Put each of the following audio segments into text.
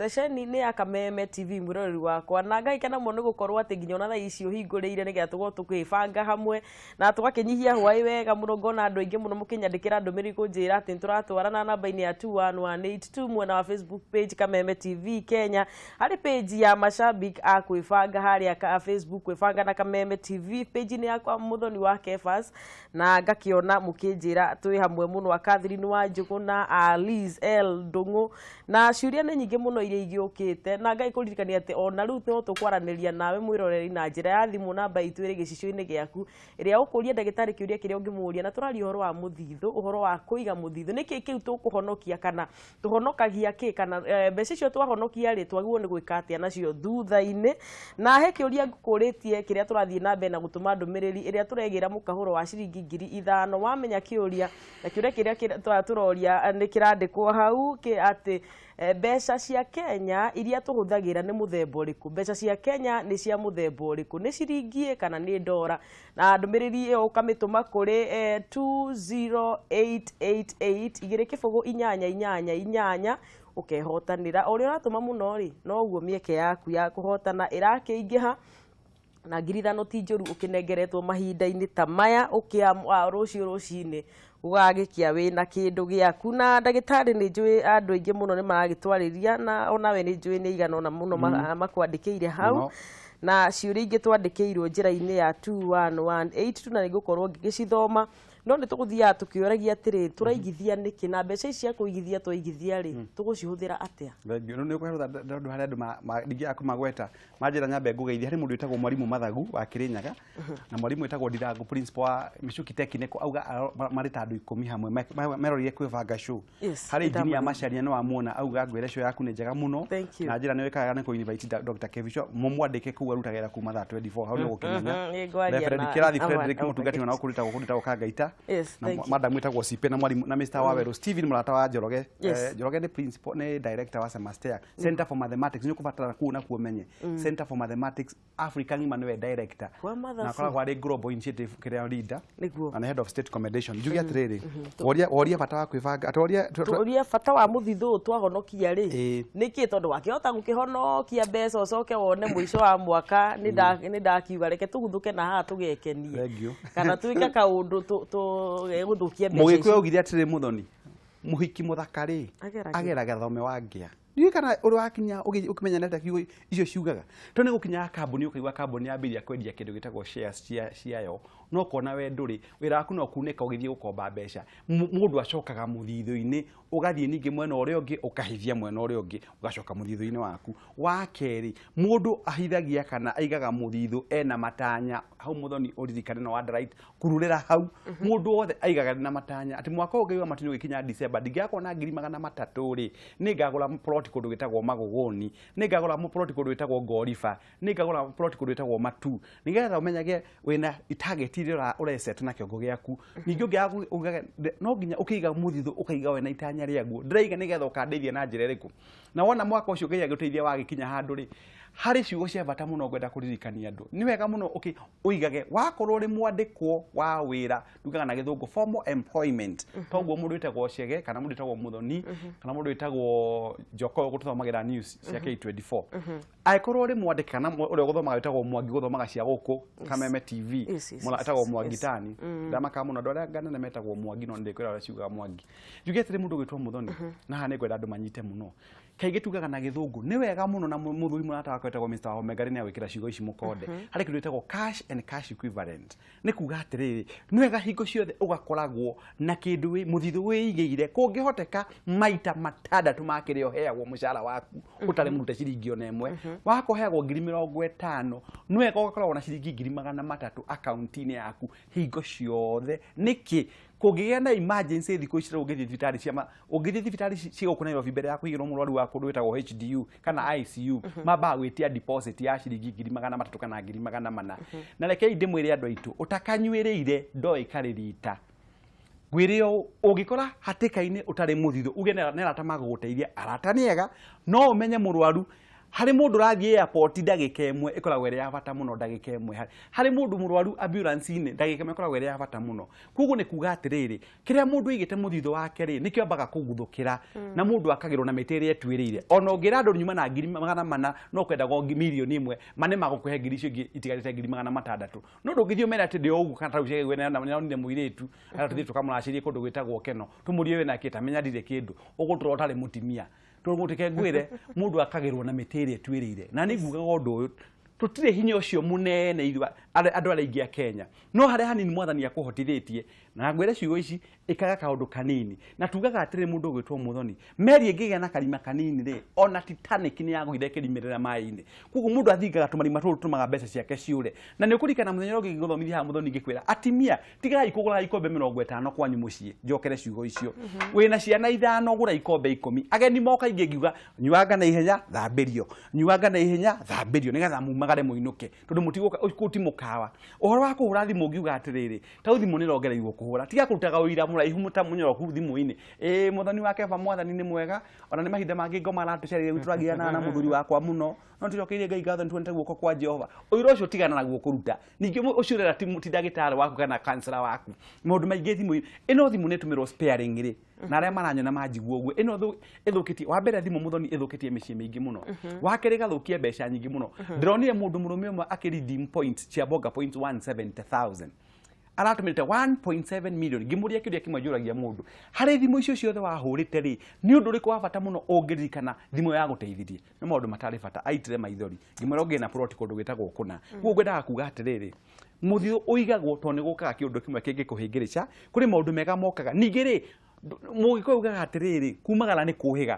Ceceni nĩ ya Kameme TV, mwĩroreri wakwa, na ngagĩkena mũno nĩ gũkorwo atĩ nginya ona thaa ici ũhingũrĩire nĩgetha tũkorwo tũkĩbanga hamwe na tũgakĩnyihia hwaĩ wega mũno. Ngona andũ aingĩ mũno mũkĩnyandĩkĩra ndũmĩrĩri kũnjĩra atĩ nĩtũratwarana namba-inĩ ya 21182 mwena wa Facebook page Kameme TV Kenya, harĩ page ya mashabik a kwĩbanga harĩa ka Facebook kwĩbanga na Kameme TV, page-inĩ yakwa Mũthoni wa Kefas, na ngakĩona mũkĩnjĩra twĩ hamwe mũno, a Catherine wa Njũgũna, a Liz L Ndũng'ũ, na ciũria nĩ nyingĩ mũno iria igĩũkĩte, na Ngai kũririkania atĩ ona rĩu no tũkwaranĩria nawe mwĩroreri na njĩra ya thimũ. Namba itũ ĩrĩ gĩcicio-inĩ gĩaku ĩrĩa ũkũria ndagĩtarĩ kĩũria kĩrĩa ũngĩmũria, na tũraria ũhoro wa mũthithũ, ũhoro wa kũiga mũthithũ. Nĩkĩ kĩu tũkũhonokia, kana tũhonokagia kĩ, kana mbeca icio twahonokia rĩ, twagĩrĩirwo nĩ gwĩka atĩa nacio thutha-inĩ? Na he kĩũria ngũkũrĩtie kĩrĩa tũrathiĩ na mbere na gũtũma ndũmĩrĩri ĩrĩa tũregĩra mũkahũro wa ciringi 5,000 wamenya kĩũria, na kĩũria kĩrĩa tũroria nĩ kĩrandĩkwo hau atĩ mbeca cia Kenya iria tũhũthagĩra nĩ mũthemba ũrĩkũ? Mbeca cia Kenya nĩ cia mũthemba ũrĩkũ? Nĩ ciringi kana nĩ ndora? Na ndũmĩrĩri ĩyo ũkamĩtũma kũrĩ 20888, 20888, ũkehotanĩra. O ũrĩa ũratũma mũno rĩ, noguo mĩeke yaku ya kũhotana ĩrakĩingĩha, na 5,000 ti njũru ũkĩnengeretwo mahinda-inĩ ta maya, ũkĩa rũciũ rũcinĩ gũgagĩkia wĩna kĩndũ gĩaku. Na ndagĩtarĩ, nĩ njũĩ andũ aingĩ mũno nĩ maragĩtwarĩria, na onawe nĩ njũĩ nĩ igana ona mũno makwandĩkĩire hau Mũno. Na ciũria ingĩ twandĩkĩirwo njĩra-inĩ ya 21182, na nĩ ngũkorwo ngĩgĩcithoma, no nĩ tũgũthiaga tũkĩũragia atĩrĩ, tũraigithia nĩkĩ, na mbeca ici cia kũigithia twaigithia rĩ, tũgũcihũthĩra atĩa? Thengiũ. Nĩ ũkũhe tondũ harĩ andũ ndingĩaga kũmagweta. Manjĩra nyambe ngũgeithia harĩ mũndũ wĩtagwo mwarimũ Mathagu wa Kĩrĩnyaga, na mwarimũ wĩtagwo Ndirangu, principal wa Michuki Technical, auga marĩ ta andũ 10 hamwe merorire kwĩbanga show. Harĩ engineer Macharia, nĩ wamuona, auga ngwĩre show yaku nĩ njega mũno. Thank you. Na njĩra nĩ wĩkaga nĩ kũ-invite Dr. Kevisho, mũmwandĩke kũu arutaga wĩra kuma thaa 24 hau nĩ ũgũkĩmenya. Nĩ ngwaria Reverend Kĩrathi Frederick, mũtungati ona gũkũ kũrĩtagwo Kangaita. Na Thank you. Madam wĩtagwo Sipe na mwarimũ na Mr. Waweru Steven, mũrata wa Njoroge. Njoroge nĩ principal, nĩ director wa Semastea Center for Mathematics. Nĩ ũkũbatara kũu nakuo menye Center for Mathematics Africa ng'ima, nĩwe director Kwa mathabu. Na akoragwo arĩ global initiative kĩrĩa leader Nĩguo. Na nĩ head of state commendation. Njuge atĩrĩrĩ, woria bata wa kwĩbanga, atĩ woria Tũria bata wa mũthithũ ũyũ twahonokia rĩ, nĩkĩ? Tondũ wakĩhota gũkĩhonokia mbeca, ũcoke wone mũico wa mwaka nĩ ndakiuga reke tũguthũke na haha tũgekenie Thank you. kana twĩke kaũndũ gegũthũkia mbeca Mũgĩkũyũ ici. Augire atĩrĩ, Mũthoni, mũhiki mũthaka rĩ Ageragĩra. ageraga thome wa ngĩa. Ndiũĩ kana ũrĩ wakinya ũkĩmenya nĩ atĩa kiugo icio ciugaga, tondũ nĩ gũkinyaga kambuni ũkaigua kambuni yambĩrĩria kwendia kĩndũ gĩtagwo shares ciayo, no ũkona we ndũrĩ wĩra waku no kunĩka ũgĩthiĩ gũkomba mbeca. Mũndũ acokaga mũthithũ-inĩ, ũgathiĩ ningĩ mwena ũrĩa ũngĩ, ũkahithia mwena ũrĩa ũngĩ, ũgacoka mũthithũ-inĩ waku wa kerĩ. Mũndũ ahithagia kana aigaga mũthithũ ena matanya hau. Mũthoni, ũririkane no underwrite kururĩra hau, mũndũ wothe aigaga na matanya atĩ mwaka ũyũ ngaiga matini ũgĩkinya December ndingĩakorwo na 300,000 rĩ, nĩ ngagũra plot kũndũ gĩtagwo Magogoni, nĩ ngagũra plot kũndũ gĩtagwo Ngoriba, nĩ ngagũra plot kũndũ gĩtagwo Matu, nĩgetha ũmenyage wĩna target iria ũreset na kĩongo gĩaku. Ningĩ ũngĩaga ugage no nginya ũkĩiga mũthithũ ũkaiga wĩna itanya rĩaguo, ndĩraiga nĩgetha ũkandeithia na njĩra ĩrĩkũ, na wona mwaka ũcio Ngai agĩgũteithia wagĩkinya handũ rĩ. Harĩ ciugo cia bata mũno ngwenda kũririkania andũ. Nĩ wega mũno ũigage wakorwo ũrĩ mwandĩkwo wa wĩra, ndugaga na gĩthũngũ formal employment, toguo mũndũ wĩtagwo Chege kana mũndũ wĩtagwo Mũthoni kana mũndũ wĩtagwo Njoko gũtũthomagĩra news cia K24, angĩkorwo ũrĩ mwandĩke kana ũrĩa ũgũthomaga wĩtagwo Mwangi, gũthomaga cia gũkũ Kameme TV, etagwo Mwangi Tani. Ndamakaga mũno andũ arĩa nganene metagwo Mwangi, no nĩndĩkwĩra ũrĩa ciugaga Mwangi. Njuge atĩrĩ, mũndũ ũgwĩtwo Mũthoni, na haha nĩngwenda andũ manyite mũno, kaingĩ tugaga na gĩthũngũ nĩ wega mũno, na mũthuri mũrata wakwa wĩtagwo Mr. Wahome nĩ agwĩkĩra ciugo ici mũkonde, harĩ kĩndũ gĩtagwo cash and cash equivalent. Nĩ kuga atĩrĩrĩ, nĩ wega hingo ciothe ũgakoragwo na kĩndũ wĩ mũthithũ wĩigĩire, kũngĩhoteka maita matandatũ ma kĩrĩa ũheagwo mũcara waku ũtarĩ mũrute ciringi ona ĩmwe. Wakorwo ũheagwo 50,000, nĩ wega ũgakoragwo na ciringi 300,000 akaunti-inĩ yaku hingo ciothe. Nĩkĩ? Kũngĩgĩa na emergency thikũ ici rĩu, ũngĩthiĩ thibitarĩ cia ũngĩthiĩ thibitarĩ cia gũkũ Nairobi, mbere ya kũigĩrwo mũrwaru wa kũndũ gwĩtagwo HDU kana ICU, mambaga gwĩtia deposit ya ciringi 300,000 kana 400,000. Na rekei ndĩmwĩre andũ aitũ, ũtakanyuĩrĩire ndoĩ karĩ rita. Ngwĩre ũũ, ũngĩkora hatĩka-inĩ ũtarĩ mũthithũ, uge nĩ arata magũgũteithia, arata nĩ ega, no ũmenye mũrwaru Harĩ mũndũ ũrathiĩ airport, ndagĩka ĩmwe ĩkoragwo ĩrĩ ya bata mũno. Ndagĩka ĩmwe harĩ mũndũ mũrwaru ambulance-inĩ, ndagĩka ĩmwe ĩkoragwo ĩrĩ ya bata mũno. Koguo nĩ kuga atĩrĩrĩ, kĩrĩa mũndũ aigĩte mũthithũ wake rĩ, nĩkĩo ambaga kũguthũkĩra na mũndũ akagĩrwo na mĩtĩ ĩrĩa ĩtuĩrĩire. Ona ũngĩra andũ nyuma na 400,000, no kwendagwo 1 million, ma nĩ magũkũhe ngiri icio ingĩ itigarĩte, 600,000. No ndũngĩthiĩ ũmere atĩ ndĩ o ũguo, kana tarĩu ciagĩrĩirwo nĩonire mũirĩtu ara tũthiĩ tũkamũracĩrie kũndũ gwĩtagwo Keno, tũmũrie wĩna kĩ, tamenya ndirĩ kĩndũ, ũgũtũra ũtarĩ mũtimia. Tũgũtĩke ngwĩre, mũndũ akagĩrwo na mĩtĩ ĩrĩa ĩtuĩrĩire. Na nĩ ngugaga ũndũ ũyũ, tũtirĩ hinya ũcio mũnene ithuĩ andũ arĩa aingĩ a Kenya, no harĩa hanini mwathani akũhotithĩtie, na ngwĩre ciugo ici, ĩkaga kaũndũ kanini. Na tugaga atĩrĩ, mũndũ ũgwĩtwo Mũthoni, meri ĩngĩgĩa na karima kanini rĩ, ona Titanic nĩ yagũire ĩkĩrimĩrĩra maĩ-inĩ. Koguo mũndũ athingaga tũmarima tũtũ tũtũmaga mbeca ciake ciũre. Na nĩ ũkũririkana mũthenya ũrĩa ũngĩ ngĩgũthomithia haha, Mũthoni, ngĩkwĩra atimia tigai kũgũraga ikombe 50 kwanyu mũciĩ. Njokere ciugo icio, wĩna ciana ithano, gũra ikombe 10. Ageni moka ingĩ ngiuga nyuanga na ihenya, thambĩrio, nyuanga na ihenya, thambĩrio, nĩgetha mumagare mũinũke, tondũ mũtigũka kũu ti mũkawa. Ũhoro wa kũhũra thimũ, ngiuga atĩrĩrĩ, ta rĩu thimũ nĩ ĩrongereirwo kũhũra, tiga kũrutaga ũira mũraihu ta mũnyoroku thimũ-inĩ. Ĩĩ Mũthoni wa Keba, mwathani nĩ mwega, ona nĩ mahinda mangĩ ngoma aratũcereire gwitũ, tũragianaga na mũthuri wakwa mũno, no tũcokeirie Ngai ngatho nĩ tuonete guoko kwa Jehova. Ũira ũcio tigana naguo kũruta. Ningĩ ũcio ũrera ti ndagĩtarĩ waku kana kansela waku. Maũndũ maingĩ thimũ ĩno, thimũ nĩ ĩtũmĩrwo sparing rĩ, na arĩa maranyona manjigua ũguo, ĩno ĩthũkĩtie wa mbere, thimũ, Mũthoni, ĩthũkĩtie mĩciĩ mĩingĩ mũno. Wa kerĩ, ĩgathũkia mbeca nyingĩ mũno. Ndĩronire mũndũ mũrũme ũmwe akĩ redeem points cia Bonga Points 170,000, aratũmĩrĩte 1.7 million. Ngĩmũria kĩũria kĩmwe njũragia mũndũ, harĩ thimũ icio ciothe wahũrĩte rĩ, nĩ ũndũ ũrĩkũ wa bata mũno ũngĩririkana thimũ ĩyo yagũteithirie? Nĩ maũndũ matarĩ bata. Aitire maithori. Ngĩmwĩra ũngĩ na plot kũndũ gwĩtagwo kũna. Koguo ngwendaga kuga atĩrĩrĩ, mũthithũ ũigagwo tondũ nĩ gũkaga kĩũndũ kĩmwe kĩngĩkũhĩngĩrĩca. Kũrĩ maũndũ mega mokaga. Ningĩ rĩ, mũgĩkũyũ ugaga atĩrĩrĩ, kumagara nĩ kũhĩga.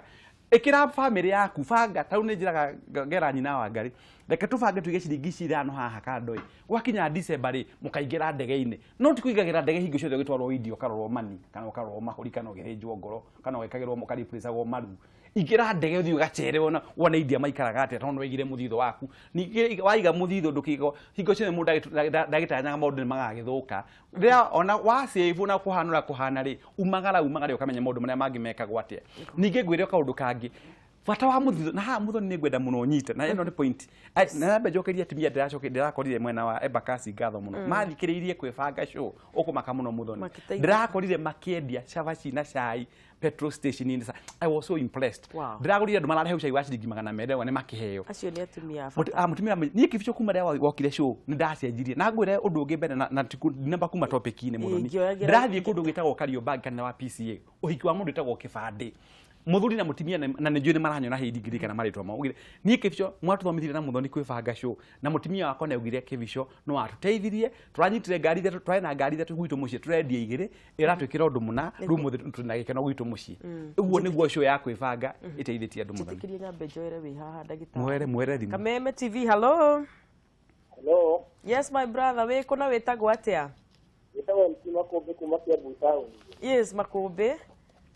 Ĩkĩra bamĩrĩ yaku, banga. Ta rĩu nĩ njĩraga ngera nyina wa Ngarĩ, reke tũbange tũige ciringi ici ithano haha kando ĩ, gwakinya December rĩ, mũkaingĩra ndege-inĩ. No ti kũingagĩra ndege hingo ciothe ũgĩtwarwo India ũkarorwo mani, kana ũkarorwo mahũri, kana ũgĩthĩnjwo ngoro, kana ũgĩkagĩrwo ũkaripũrĩcagwo maru. Ingĩra ndege ũthiĩ ũgacere wona wone India maikaraga atĩa, tondũ nĩwaigire mũthithũ waku. Ningĩ waiga mũthithũ, ndũkĩiga hingo ciothe mũndũ ndagĩtanyaga maũndũ nĩ magagĩthũka. Rĩrĩa ona wa save na kũhana ũrĩa kũhana rĩ, umagara umagare ũkamenya maũndũ marĩa mangĩ mekagwo atĩa. Ningĩ ngwĩre kaũndũ kangĩ, bata wa mũthithũ. Na haha, Mũthoni, nĩ ngwenda mũno nyite na ĩno nĩ point. Na nambe njokerie atumia. Ndĩracoke ndĩrakorire mwena wa Embakasi ngatho mũno, mathikĩrĩirie kwĩbanga show ũkũmaka mũno, Mũthoni. Makĩteithĩka. Ndĩrakorire makĩendia cabaci na cai petrol station in. I was so impressed. Ndĩragũrire andũ mararehe cai wa ciringi 200 nĩ makĩheo. Acio nĩ atumia a bata. Mũtumia niĩ kĩbico kuma rĩrĩa wokire show nĩ ndacenjirie. Na ngwĩre ũndũ ũngĩ mbere na namba kuma topic-inĩ, Mũthoni. Ingĩoyagĩra- Ndĩrathiĩ kũndũ gwĩtagwo Kariobangi kanitha wa PCA, ũhiki wa mũndũ wĩtagwo Kĩbandĩ, mũthuri na mũtumia, na nĩ njũĩ nĩ maranyona hĩndĩ ngirikana marĩtwa mao. Ugire, niĩ kĩbico mwatũthomithirie na Mũthoni kwĩbanga show, na mũtumia wakwa nĩ augire kĩbico no atũteithirie, tũranyitire ngari ithatũ, twarĩ na ngari ithatũ gwitũ mũciĩ, tũrendia igĩrĩ, ĩratwĩkĩra ũndũ mũna. Rĩu mũthĩ tũrĩ na gĩkeno gwitũ mũciĩ. Ũguo nĩguo show ya kwĩbanga ĩteithĩtie andũ, Mũthoni. Njĩtĩkĩrie nyambe njoere wĩ haha, ndagĩtarĩ. Mwere mwere thimũ. Kameme TV, hello. Hello. Yes, my brother, wĩ kũ na wĩtagwo atĩa? Wĩtagwo MC Makũmbĩ kuma Kiambu town. Yes, Makũmbĩ.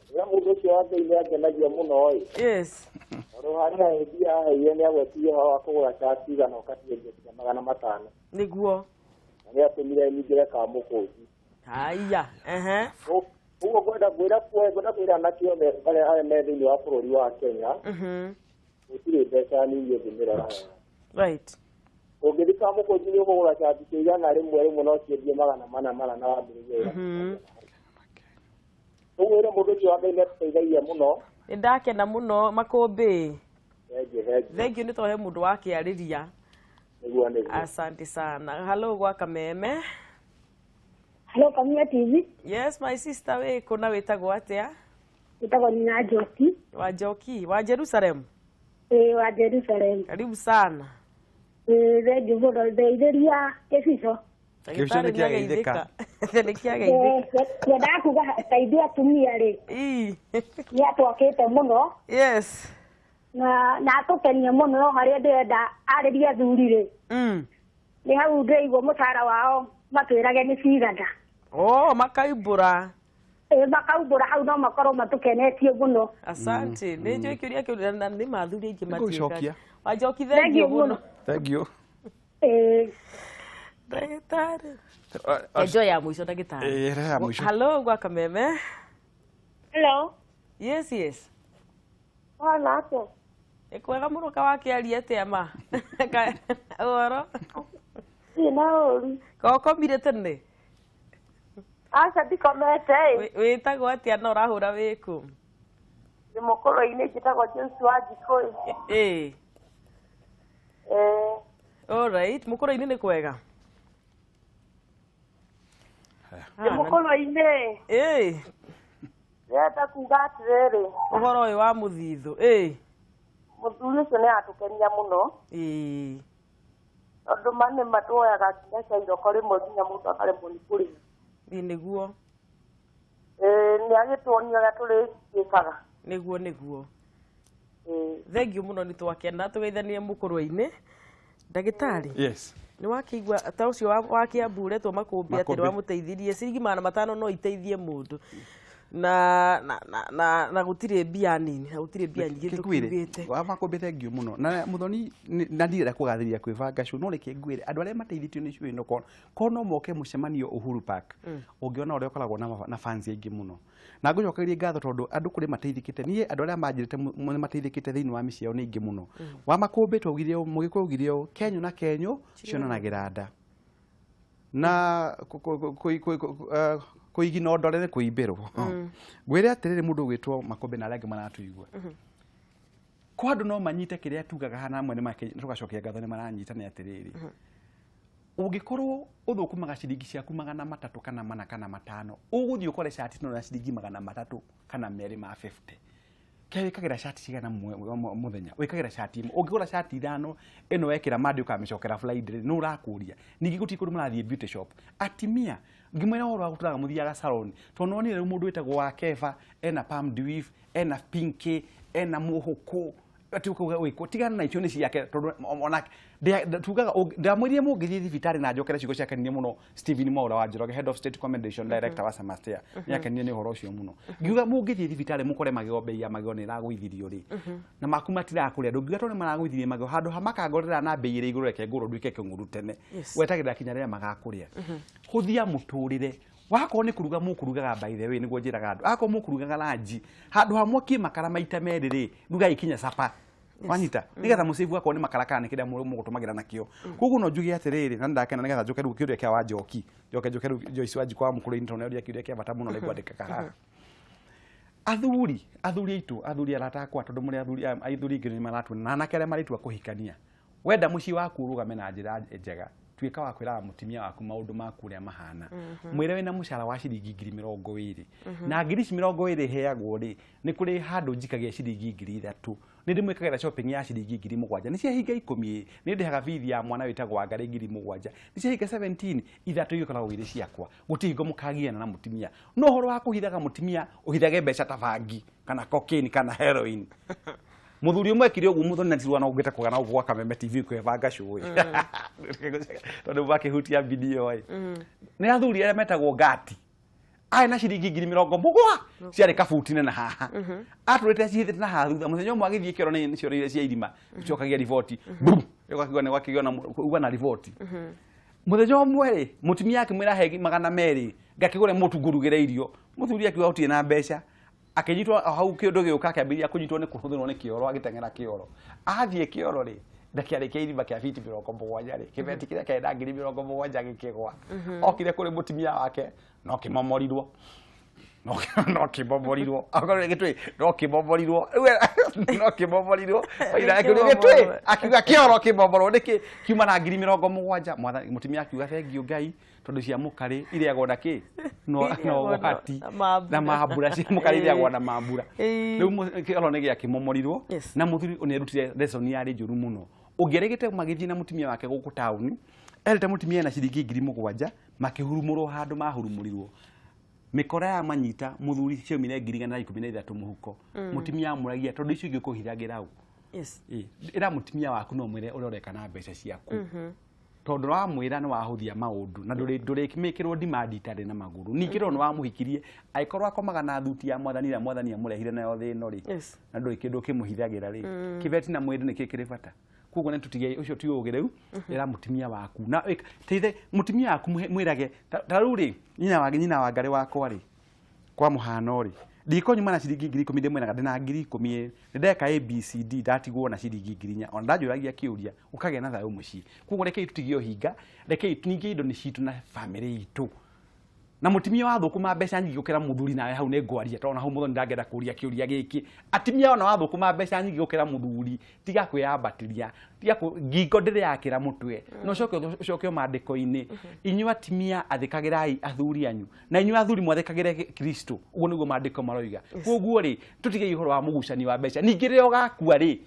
Ũrĩa mũndũ ũcio wa Ngai nĩ angenagia mũno ĩ. Tondũ harĩa hĩndĩ aheire nĩ agwetire ũhoro wa kũgũra cati igana ũkaciendia nginya 500. Na nĩ atũmire nyingĩre Kamũkũnji. Haya, ehe. Ũguo ngwenda kwĩra anake othe arĩa me thĩinĩ wa bũrũri wa Kenya, gũtirĩ mbeca nini ũngĩmĩrora wega. Ũngĩthiĩ Kamũkũnji nĩ ũkũgũra cati cia 100 rĩmwe no ciendie 400 mana na wambĩrĩrie wĩra. Ũguo ĩrĩa mũndũ ũcio wa Ngai nĩ atũteithagia mũno. Nĩ ndakena mũno, Makũmbĩ. Thengiũ, thengiũ. Thengiũ nĩ tondũ he mũndũ wakĩarĩria. Nĩguo. Asante sana. Hello gwa Kameme. Hello, Kameme TV. Yes, my sister, wĩ kũ na wĩtagwo atĩa? Wĩtagwo Nina Njoki. Wa Njoki wa Jerusalem. Ĩĩ, wa Jerusalem. Karibu sana. Ĩĩ, thengiũ mũno, ndeithĩria kĩbico. Kĩbico nĩ kĩageithĩka. Nĩ kĩageithĩka. Ngwendaga kuga ta ithuĩ atumia rĩ, nĩ atwakĩte mũno na atũkenia mũno, no harĩa ndĩrenda arĩrie athuri rĩ, nĩ hau ndĩraigua mũcara wao matwĩrage nĩ cigana. Oh, makaimbũra. Ĩĩ, makaumbũra hau no makorwo matũkenetie mũno. Asante. Nĩ njũĩ kĩũria kĩu na nĩ mathuri aingĩ Nĩngũgĩcokia. matiĩkaga. Wanjoki, thengiũ Thengiũ mũno. mũno. Thank you. Ĩĩ. Ndagĩtarĩ, enjo ya mũico, ndagĩtarĩ. Ĩĩ, ĩrĩa ya mũico. Hello gwa Kameme. Hello. Yes. Wana atĩa? Nĩ kwega mũno kawakĩaria atĩa ma? Ũhoro? Ndirĩ na ũru. Kokomire tene? Aca ndikomete ĩ. Wĩtagwo atĩa na ũrahũra wĩkũ? Ndĩ mũkũrũ-inĩ njĩtagwo Joyce Wanjikũ ĩ. Ĩĩ. Eh, All right, mũkũrũ-inĩ nĩ kwega? Ndĩ mũkũrũ-inĩ. Ĩĩ. Ndĩrenda kuga atĩrĩrĩ. Ũhoro ũyũ wa mũthithũ. Ĩĩ. Mũthuri ũcio nĩ atũkenia mũno. Ĩĩ. Tondũ ma nĩ ma tuoyaga nginya cia iroko rĩmwe nginya mũndũ akaremwo nĩ kũrĩha. Ĩĩ nĩguo. Ĩĩ nĩ agĩtuonia ũrĩa tũrĩciĩkaga. Nĩguo nĩguo. Ĩĩ. Thengiũ mũno nĩ twakena tũgeithanie mũkũrũ-inĩ. Ndagĩtarĩ. Yes. Nĩ wakĩigua ta ũcio wa Kĩambu ũretwo Makũmbĩ atĩ nĩ Makũmbĩ. wamũteithirie ciringi 500 no iteithie mũndũ na na na na, na gũtirĩ mbia nini na gũtirĩ mbia nyingĩ Kĩngwĩre, tũkiugĩte. wa Makũmbĩ thengiũ mũno na Muthoni na ndirenda kũgathĩrĩria kwĩbanga show no reke ngwĩre andũ arĩa mateithĩtio nĩ show ĩno ko no moke mũcemanio Uhuru Park ũngĩona ũrĩa ũkoragwo na fans aingĩ mũno na ngũcokerie ngatho tondũ andũ kũrĩ mateithĩkĩte niĩ andũ arĩa manjĩrĩte nĩ mateithĩkĩte thĩinĩ wa mĩciĩ yao nĩ aingĩ mũno. Wa Makũmbĩ twaugire ũũ, Mũgĩkũyũ augire ũũ, kenyũ na kenyũ cionanagĩra nda na kũigina ndore nĩ kũimbĩrwo. Ngwĩre atĩrĩrĩ mũndũ ũgwĩtwo Makũmbĩ na arĩa angĩ maratũigua kwa andũ no manyite kĩrĩa tugaga hana amwe tũgacokia ngatho nĩ maranyita nĩ atĩrĩrĩ ũngĩkorwo ũthũkũmaga ciringi ciaku 300 kana 4 kana 5 ũgũthiĩ ũkore cati ĩno na ciringi 300 kana 2 ma 50 kĩa wĩkagĩra cati cigana mũthenya wĩkagĩra cati ĩmwe ũngĩgũra cati 5 ĩno wekĩra Monday ũkamĩcokera Friday nĩ ũrakũria ningĩ gũtirĩ kũndũ mũrathiĩ beauty shop atimia ngĩmwĩra ũhoro wa gũtũraga mũthiaga salon tondũ nonire rĩu mũndũ wĩtagwo wa Keva ena Palm Dweef ena Pinky ena mũhũkũ ati ukauga wĩkũ tigana na icio nĩ ciake tondũ onake tugaga ndamwĩrire mũngĩthiĩ thibitarĩ na njokere ciugo ciakenirie mũno Stephen Mwaura wa Njoroge head of state commendation director wa Samastea nĩakenirie nĩ ũhoro ũcio mũno ngiuga mũngĩthiĩ thibitarĩ mũkore magego bei ya magego nĩ ĩragũithirio rĩ na maku matirakũrĩa ndũngiuga tondũ nĩ maragũithirie magego handũ ha makangorera na bei ĩrĩ igũrũ reke ngũrwo nduĩke kĩng'ũru tene wetagĩrĩra kinya rĩrĩa magakũrĩa hũthia mũtũrĩre wakorwo nĩ kũruga mũkũrugaga by the way nĩguo njĩraga andũ akorwo mũkũrugaga ranji handũ ha mwakie makara maita merĩ rĩ rugai kinya capa wanyita nĩgetha mũcĩbu akorwo nĩ makara kana nĩ kĩrĩa mũgũtũmagĩra nakĩo koguo no njuge atĩrĩrĩ na nĩndakena nĩgetha njoke rĩu kĩũria kĩa Wanjoki njoke njoke rĩu Joyce Wanjikũ wa mũkũrũ-inĩ tondũ nĩoria kĩũria kĩa bata mũno nĩngwandĩkaga haha athuri aitũ athuri arata akwa tondũ mũrĩ athuri aingĩ nĩ maratuona na anake arĩa marĩtua kũhikania wenda mũciĩ waku ũrũgame na njĩra njega tuĩka wa kwĩraga mũtumia waku maũndũ maku ũrĩa mahana mwĩre wĩna mũcara wa ciringi 20,000 na ngiri ici 20 heagwo rĩ nĩ kũrĩ handũ njikagia ciringi 3,000 nĩ ndĩmwĩkagĩra shopping ya ciringi 7,000 nĩ ciahinga 10 nĩ ndĩhaga bithi ya mwana wĩtagwo Wangarĩ 7,000 nĩ ciahinga 17 ithatũ igĩkoragwo irĩ ciakwa gũtirĩ hingo mũkagiana na mũtumia no ũhoro wa kũhithaga mũtumia ũhithage mbeca ta bangi kana cocaine kana heroin Mũthuri ũmwe ekire ũguo Muthoni na tirwana ũngĩte kũgana ũguo gwa Kameme TV kwĩbanga show tondũ makĩhutia video ĩ nĩ athuri arĩa metagwo ngati arĩ na ciringi 70,000 ciarĩ kabuti na haha atũrĩte acihithĩte na haha thutha mũthenya ũmwe agĩthiĩ kĩoro nĩ ciorĩire cia irima cokagia riboti bum ĩgakĩgwa nĩ gwakĩgĩa na uga na riboti mũthenya ũmwe rĩ mũtumia akĩmwĩra he 200 ngakĩgũre mũtu ngũrugĩre irio mũthuri akiuga gũtirĩ na mbeca akĩnyitwo hau kĩũndũ gĩũka akĩambĩrĩria kũnyitwo nĩ kũhũthĩrwo nĩ kĩoro agĩteng'era kĩoro athiĩ kĩoro rĩ ndakĩarĩ kĩa irima kĩa fiti 70 rĩ kĩbeti kĩrĩa kĩarĩ na 70,000 gĩkĩgwa okire kũrĩ mũtumia wake no kĩmomorirwo no kĩmomorirwo akorwo gĩtwĩ no kĩmomorirwo no kĩmomorirwo oira akĩũria gĩtwĩ akiuga kĩoro kĩmomorwo nĩkĩ kiuma na 70,000 mwathani mũtumia akiuga thengiũ Ngai tondũ cia mũkarĩ irĩagwo na kĩ no gwati na mambura cia mũkarĩ irĩagwo na mambura rĩu kĩoro nĩ gĩakĩmomorirwo na mũthuri nĩerutire lesson yarĩ njũru mũno ũngĩaregete magĩthiĩ na mũtumia wake gũkũ taũni erĩte mũtumia ena ciringi 7,000 makĩhurumũrwo handũ mahurumũrirwo mĩkora ya manyita mũthuri ciaumire 113,000 mũhuko mũtumia amũragia tondũ icio ingĩ ũkũhithagĩra ũ ĩra mũtumia waku no mwĩre ũrĩa ũreka na mbeca ciaku tondũ wamwĩra nĩ wahũthia maũndũ na ndũrĩmĩkĩrwo demand itarĩ na magũrũ ningĩ tondũ nĩ wamũhikirie angĩkorwo akomaga na thuti ya mwathani ĩrĩa mwathani amũrehire nayo thĩ ĩno rĩ na ndũrĩ kĩndũ ũkĩmũhithagĩra rĩ kĩbeti na mwĩrĩ nĩkĩ kĩrĩ bata koguo nĩ tũtige ũcio ti ũgĩ rĩu ĩra mũtumia waku na teithe mũtumia waku mwĩrage ta rĩu rĩ nyina wa Ngarĩ wakwa rĩ kwa mũhano rĩ Ndingĩkorwo nyuma na ciringi 10,000 ndĩmwĩraga ndĩna 10,000 nĩ ndeka ABCD ndatigwo na ciringi 4,000 ona ndanjũragia kĩũria ũkagĩa na thayũ mũciĩ. Koguo rekei tũtigie ũhinga, rekei ningĩ indo nĩ citũ na bamĩrĩ itũ. Na mũtumia wathũkũma mbeca nyingĩ gũkĩra mũthuri nawe hau nĩ ngwaria tondũ hau mũthoni ndangĩenda kũria kĩũria gĩkĩ. Atumia ona wathũkũma mbeca nyingĩ gũkĩra mũthuri tiga kwĩyambatĩria, tiga ngingo ndĩrĩ yakĩra mũtwe. Na ũcoke ũcoke maandĩko-inĩ, inyuĩ atumia athĩkagĩrai athuri anyu na inyuĩ athuri mwathĩkagĩre Kristo. Ũguo nĩguo maandĩko maroiga. Koguo rĩ tũtige ũhoro wa mũgucani wa mbeca. Ningĩ rĩrĩa ũgakua rĩ,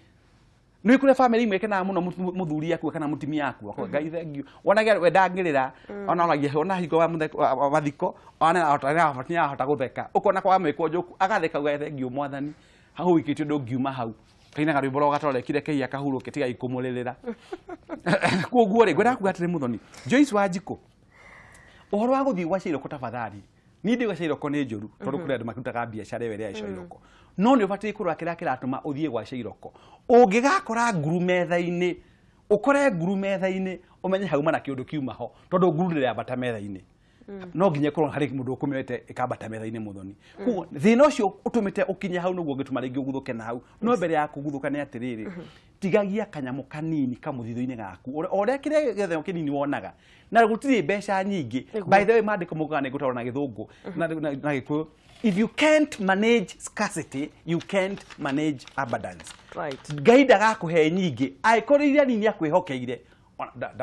nĩ kũrĩ family imwe ikenaga mũno mũthuri akua kana mũtumia akua. Ngai thengiũ wonage we ndangĩrĩra, ona oragia ona hingo wa mathiko ona nĩarahota gũtheka, ũkona kwa mwĩkwo njũku agatheka uga thengiũ mwathani hau wĩkĩte ũndũ ngiuma hau kainaga rwĩmbo rwa gatorekire kei akahurũke tigai kũmũrĩrĩra. Koguo rĩ ngwenda kuga atĩrĩ mũthoni Joyce Wanjikũ, ũhoro wa gũthiĩ gwa Cairoko tafadhali, niĩ ndiuga Cairoko nĩ njũru tondũ kũrĩ andũ makĩrutaga biacara ĩyo ĩrĩa ya Cairoko, no nĩ ũbatiĩ kũrora kĩrĩa kĩratũma ũthiĩ gwa Cairoko. Ũngĩgakora nguru metha-inĩ, ũkore nguru metha-inĩ, ũmenye hauma na kĩũndũ kiuma ho, tondũ nguru ndĩrambata metha-inĩ. No nginya ĩkorwo harĩ mũndũ ũkũmĩoete ĩkambata metha-inĩ mũthoni. Koguo thĩna ũcio ũtũmĩte ũkinye hau nĩguo ũngĩtũma rĩngĩ ũguthũke na hau. No mbere ya kũguthũka nĩ atĩrĩrĩ, tigagia kanyamũ kanini kamũthithũ-inĩ gaku, o ũrĩa kĩrĩa gĩothe kĩnini wonaga, na gũtirĩ mbeca nyingĩ. By the way, maandĩko maugaga nĩ ngũtaũra na gĩthũngũ na gĩkũyũ, if you can't manage scarcity you can't manage abundance. Ngai ndagakũhe nyingĩ angĩkorwo iria nini akwĩhokeire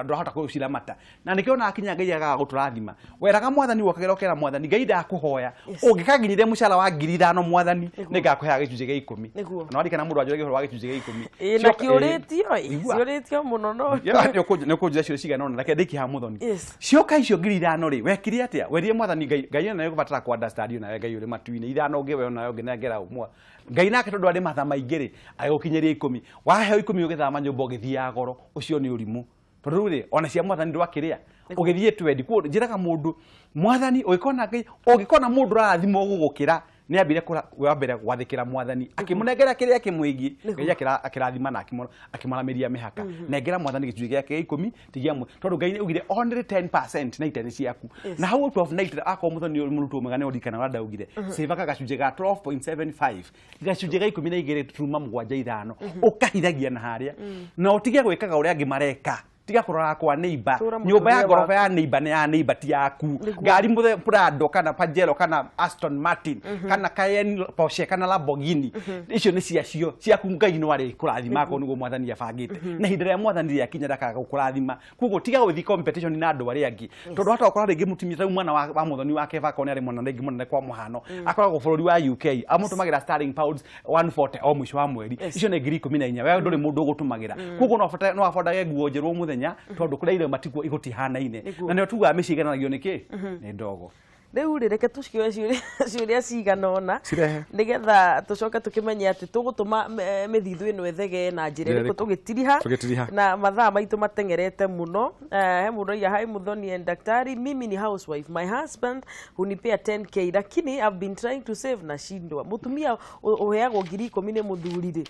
ndũrahota kũciramata. Na nĩkĩo ona akinya Ngai agaga gũtũrathima. Weraga mwathani wokagĩra ũkera mwathani Ngai ndakũhoya ũngĩkaginyithia mũcara wa 5,000 mwathani nĩngakũheaga gĩcunjĩ gĩa 10. Na warikana mũndũ anjũragia ũhoro wa gĩcunjĩ gĩa 10. Ĩĩ, na kĩũrĩtio, ciũrĩtio mũno no. Nĩ ũkũnjĩra ciũria cigana ũna, reke ndĩkie haha mũthoni. Cioka icio 5,000 rĩ, wekire atĩa? Werire mwathani Ngai, Ngai ona nĩũgũbatara kũ understand nawe Ngai ũrĩ matu-inĩ, 5 ũngĩ we onawe ũngĩnengera ũmwe. Ngai nake tondũ arĩ matha maingĩ rĩ, agĩgũkinyĩria 10. Waheo 10 ũgĩthama nyũmba ũgĩthiĩ ya goro, ũcio nĩ ũrimũ. Tondũ rĩu rĩ, ona cia mwathani ndwakĩrĩa, ũgĩthiĩ twendi. Koguo njĩraga mũndũ, mwathani ũngĩkona Ngai, ũngĩkona mũndũ ũrarathimwo gũgũkĩra, nĩ ambire wa mbere gwathĩkĩra mwathani, akĩmũnengera kĩrĩa kĩmwĩgiĩ, Ngai akĩrathima na akĩmũramĩria mĩhaka. Nengera mwathani gĩcunjĩ gĩake gĩa 10, tigia tondũ Ngai augire only 10% na itene ciaku. Na hau 1290 akorwo mũthoni ũrĩ mũrutwo mwega nĩ ũririkana ũrĩa ndaugire, save gacunjĩ ga 12.75, gacunjĩ ga 12 turuma mũgwanja ithano, ũkahithagia na harĩa, na ũtige gwĩkaga ũrĩa angĩ mareka. Tiga kũrora kwa neighbor, nyũmba ya ngoroba ya neighbor nĩ ya neighbor ti yaku. Ngari mũthe Prado kana Pajero kana Aston Martin kana Cayenne Porsche kana Lamborghini, icio nĩ ciacio ciaku. Ngai no arĩ kũrathima akorwo nĩguo mwathani abangĩte, na ihinda rĩa mwathani rĩakinya ndakaga gũkũrathima. Koguo tiga gũthiĩ competition na andũ arĩa angĩ, tondũ hata ũkora rĩngĩ mũtumia ta mwana wa mũthoni wake akorwo nĩ arĩ mwana rĩngĩ mũnene kwa mũhano, akoragwo bũrũri wa UK, amũtũmagĩra sterling pounds 140 o mũico wa mweri, icio nĩ 14,000, wewe ndũrĩ mũndũ ũgũtũmagĩra. Koguo no abondage nguo njerũ o mũthenya, tondũ kũrĩa irio matikuo igũtihanaine, na nĩo tugaga mĩciĩ igananagio nĩ kĩ nĩ ndogo. Rĩu rĩ, reke tũcioe ciũria cigana ũna nĩgetha tũcoke tũkĩmenye atĩ tũgũtũma mĩthithũ ĩno ĩthegee na njĩra ĩrĩkũ tũgĩtiriha, na mathaa maitũ mateng'erete mũno. He mũndũ oiga, hi Muthoni and daktari, mimi ni housewife, my husband hunipea 10K lakini I've been trying to save nashindwa. Mũtumia ũheagwo 10,000 nĩ mũthuri rĩ,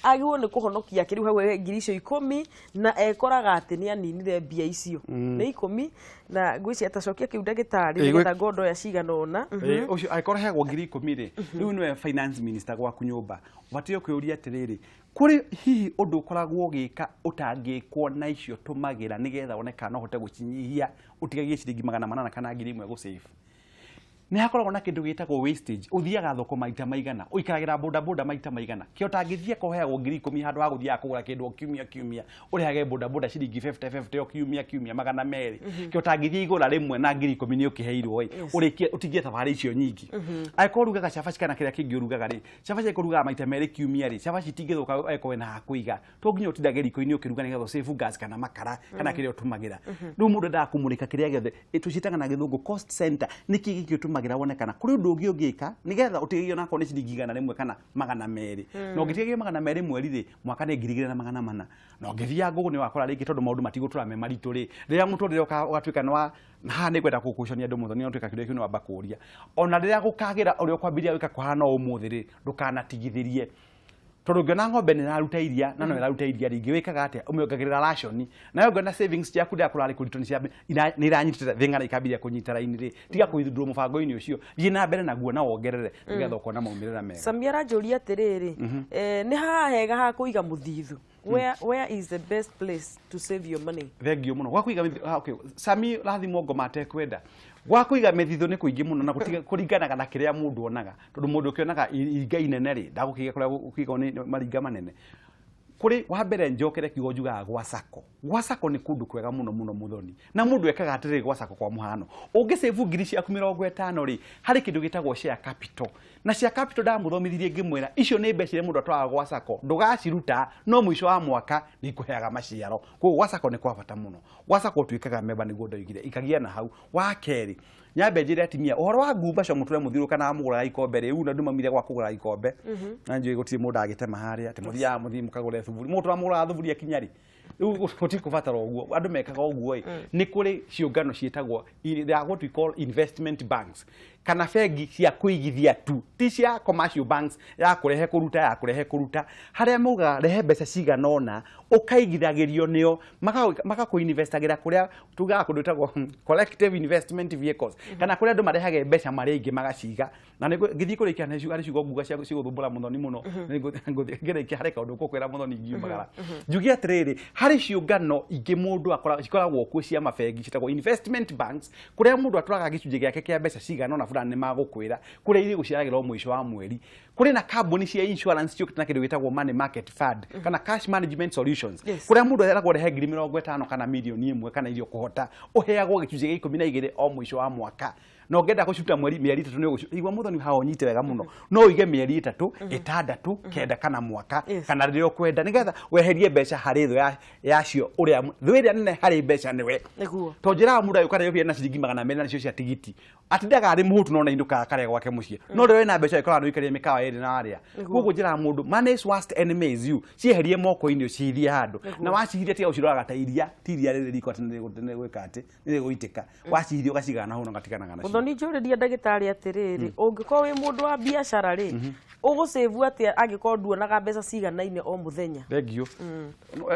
agĩrĩirwo nĩ kũhonokia kĩrĩu hau 10,000 icio na ekoraga atĩ nĩ aninire mbia icio nĩ 10, na ngwĩciria atacokia kĩu ndagĩtarĩ nĩgetha ngondo ya cigana ũna. Ũcio angĩkorwo heagwo 10,000 rĩ, rĩu nĩwe finance minister gwaku nyũmba, ũbatiĩ kwĩyũria atĩrĩrĩ, kũrĩ hihi ũndũ ũkoragwo ũgĩka ũtangĩkwo na icio tũmagĩra nĩgetha wone kana no ũhote gũcinyihia, ũtigagie ciringi 800 kana 1,000 gũsave. Nĩ hakoragwo na kĩndũ gĩtagwo wastage, ũthiaga thoko maita maigana, ũikaragĩra boda boda maita maigana, kĩo ũtangĩthiĩ kũheagwo 10,000 handũ ha gũthiaga kũgũra kĩndũ o kiumia kiumia, ũrĩhage boda boda ciringi 50 50 o kiumia kiumia 200, kĩo ũtangĩthiĩ igũra rĩmwe na 10,000 nĩ ũkĩheirwo ĩ, ũrĩkie ũtigie thabarĩ icio nyingĩ. Angĩkorwo ũrugaga cabaci kana kĩrĩa kĩngĩ ũrugaga rĩ, cabaci angĩkorwo ũrugaga maita merĩ kiumia rĩ, cabaci itingĩthũka angĩkorwo wĩna ha kũiga, to nginya ũtindage riko-inĩ ũkĩruga nĩgetha ũsave gas kana makara kana kĩrĩa ũtũmagĩra. Rĩu mũndũ endaga kũmũrĩka kĩrĩa gĩothe tũciĩtaga na gĩthũngũ cost center, nĩkĩ gĩkĩ ũtũmagĩra wone kana kũrĩ ũndũ ũngĩ ũngĩka nĩgetha ũtigagie onakorwo nĩ ciringi 100 kana 200. Na ũngĩtigagia 200 mweri rĩ, mwaka nĩ 2,400. Na ũngĩthiaga ngũgũ nĩ wakora rĩngĩ tondũ maũndũ matigũtũra me maritũ rĩ, rĩrĩa mũtũrĩre ũgatuĩka nĩ wa na haha nĩ ngwenda gũkũconia andũ mũthoni no tuĩka kĩũria kĩu nĩ wamba kũria. Ona rĩrĩa gũkagĩra ũrĩa ũkwambĩrĩria gwĩka kũhana ũmũthĩ rĩ, ndũkanatigithĩrie. Tondũ ũngĩona ng'ombe nĩ ĩraruta iria na no ĩraruta iria rĩingĩ, wĩkaga atĩa? Ũmĩongagĩrĩra ration. Nayo ũngĩona savings ciaku rĩrĩa kũrarĩ kũritũ nĩ iranyitĩte thĩng'ara ikambĩrĩria kũnyita raini rĩ, tiga kũithundũrwo mũbango-inĩ ũcio, thiĩ na mbere naguo na wongerere nĩgetha ũkona maumĩrĩra mega. Sami aranjũria atĩrĩrĩ, nĩ haha hega ha kũiga mũthithũ? Where is the best place to save your money? Thengiũ mũno. Gwa kũiga okay. Sami rathimwo ngoma atekwenda. Gwa kũiga mĩthithũ nĩ kũingĩ mũno na kũringanaga na kĩrĩa mũndũ onaga. Tondũ mũndũ ũkĩonaga iringa inene rĩ, ndagũkĩiga kũrĩa gũkĩigwo nĩ maringa manene. Kũrĩ wa mbere njokere kiugo njugaga gwa sacco. Gwa sacco nĩ kũndũ kwega mũno mũno mũthoni. Na mũndũ ekaga atĩrĩrĩ gwa sacco kwa mũhano. Ũngĩ save ngiri ciaku 50 rĩ, harĩ kĩndũ gĩtagwo share capital. Na share capital ndamũthomithirie ngĩmwĩra icio nĩ mbeca iria mũndũ atwaraga gwa sacco, ndũgaciruta no mũico wa mwaka nĩ ikũheaga maciaro. Koguo gwa sacco nĩ kwa bata mũno. Gwa sacco ũtuĩkaga member nĩguo ndoigire, ikagia na hau. Wa kerĩ, nyambe njĩre atumia ũhoro wa ngumbaco mũtũre mũthiũrũka na mũgũraga ikombe rĩu na andũ maumire gwa kũgũra ikombe. Na njũĩ gũtirĩ mũndũ agĩtema harĩa atĩ mũthiaga mũthiĩ mũkagũre thuburi. Mũndũ ũramũgũraga thuburia kinya rĩ? Rĩu gũtikũbatara ũguo, andũ mekaga ũguo ĩ, nĩ kũrĩ ciũngano ciĩtagwo they are what we call investment banks kana bengi cia kũigithia tu, ti cia commercial banks ya kũrehe kũruta ya kũrehe kũruta, harĩa maugaga rehe mbeca cigana ũna ũkaigithagĩrio nĩo, magakũinvestagĩra kũrĩa tugaga kũndũ gwĩtagwo collective investment vehicles, kana kũrĩa andũ marehage mbeca marĩ aingĩ magaciga. Na ngĩthiĩ kũrĩkia nĩ harĩ ciugo nguga cia cigũthumbũra mũthoni mũno. Ngĩrĩkia harĩ kaũndũ ngũkwĩra mũthoni ngiumagara. Njuge atĩrĩrĩ, harĩ ciũngano ingĩ mũndũ cikoragwo kuo cia mabengi ciĩtagwo investment banks, kũrĩa mũndũ atwaraga gĩcunjĩ gĩake kĩa mbeca cigana ũna fulani nĩ magũkwĩra, kũrĩa irĩ gũciaragĩra o mũico wa mweri. Kũrĩ na kambuni cia insurance ciũkĩte na kĩndũ gĩtagwo money market fund kana cash management solutions, kũrĩa mũndũ eragwo rehe ngiri 50 kana mirioni 1 kana iria ũkũhota, ũheagwo gĩcunjĩ gĩa 12 o mũico wa mwaka. Na ũngĩenda gũciruta mweri mĩeri 3 nĩ ũgũciruta. Igua mũthoni haha ũnyite wega mũno. No ũige mĩeri 3, 6, 9 kana mwaka, kana rĩrĩa ũkwenda, nĩgetha weherie mbeca harĩ thũ yacio, ũrĩa thũ ĩrĩa nene harĩ mbeca nĩwe. Tondũ njĩraga mũndũ agĩũka rĩo na ciringi 200 na nicio cia tigiti, atindaga arĩ mũhũtu no nĩainũkaga karĩa gwake mũciĩ. No rĩrĩa wĩna mbeca ĩkoraga nĩ ũikarire mĩkawa ĩrĩ na arĩa. Koguo njĩraga mũndũ, money's worst enemy is you. Cieherie moko-inĩ ũcithie handũ. Na wacihithia tiga gũciroraga ta iria, ti iria rĩrĩ riko atĩ nĩ rĩgwĩka atĩ, nĩ rĩgũitĩka. Wacihithia ũgacigana na hau na ũgatiganaga nacio. Mũthoni, njũrĩria ndagĩtarĩ atĩrĩrĩ, ũngĩkorwo wĩ mũndũ wa biacara rĩ, ũgũcĩvu atĩa angĩkorwo nduonaga mbeca ciganaine o mũthenya? Thengiũ.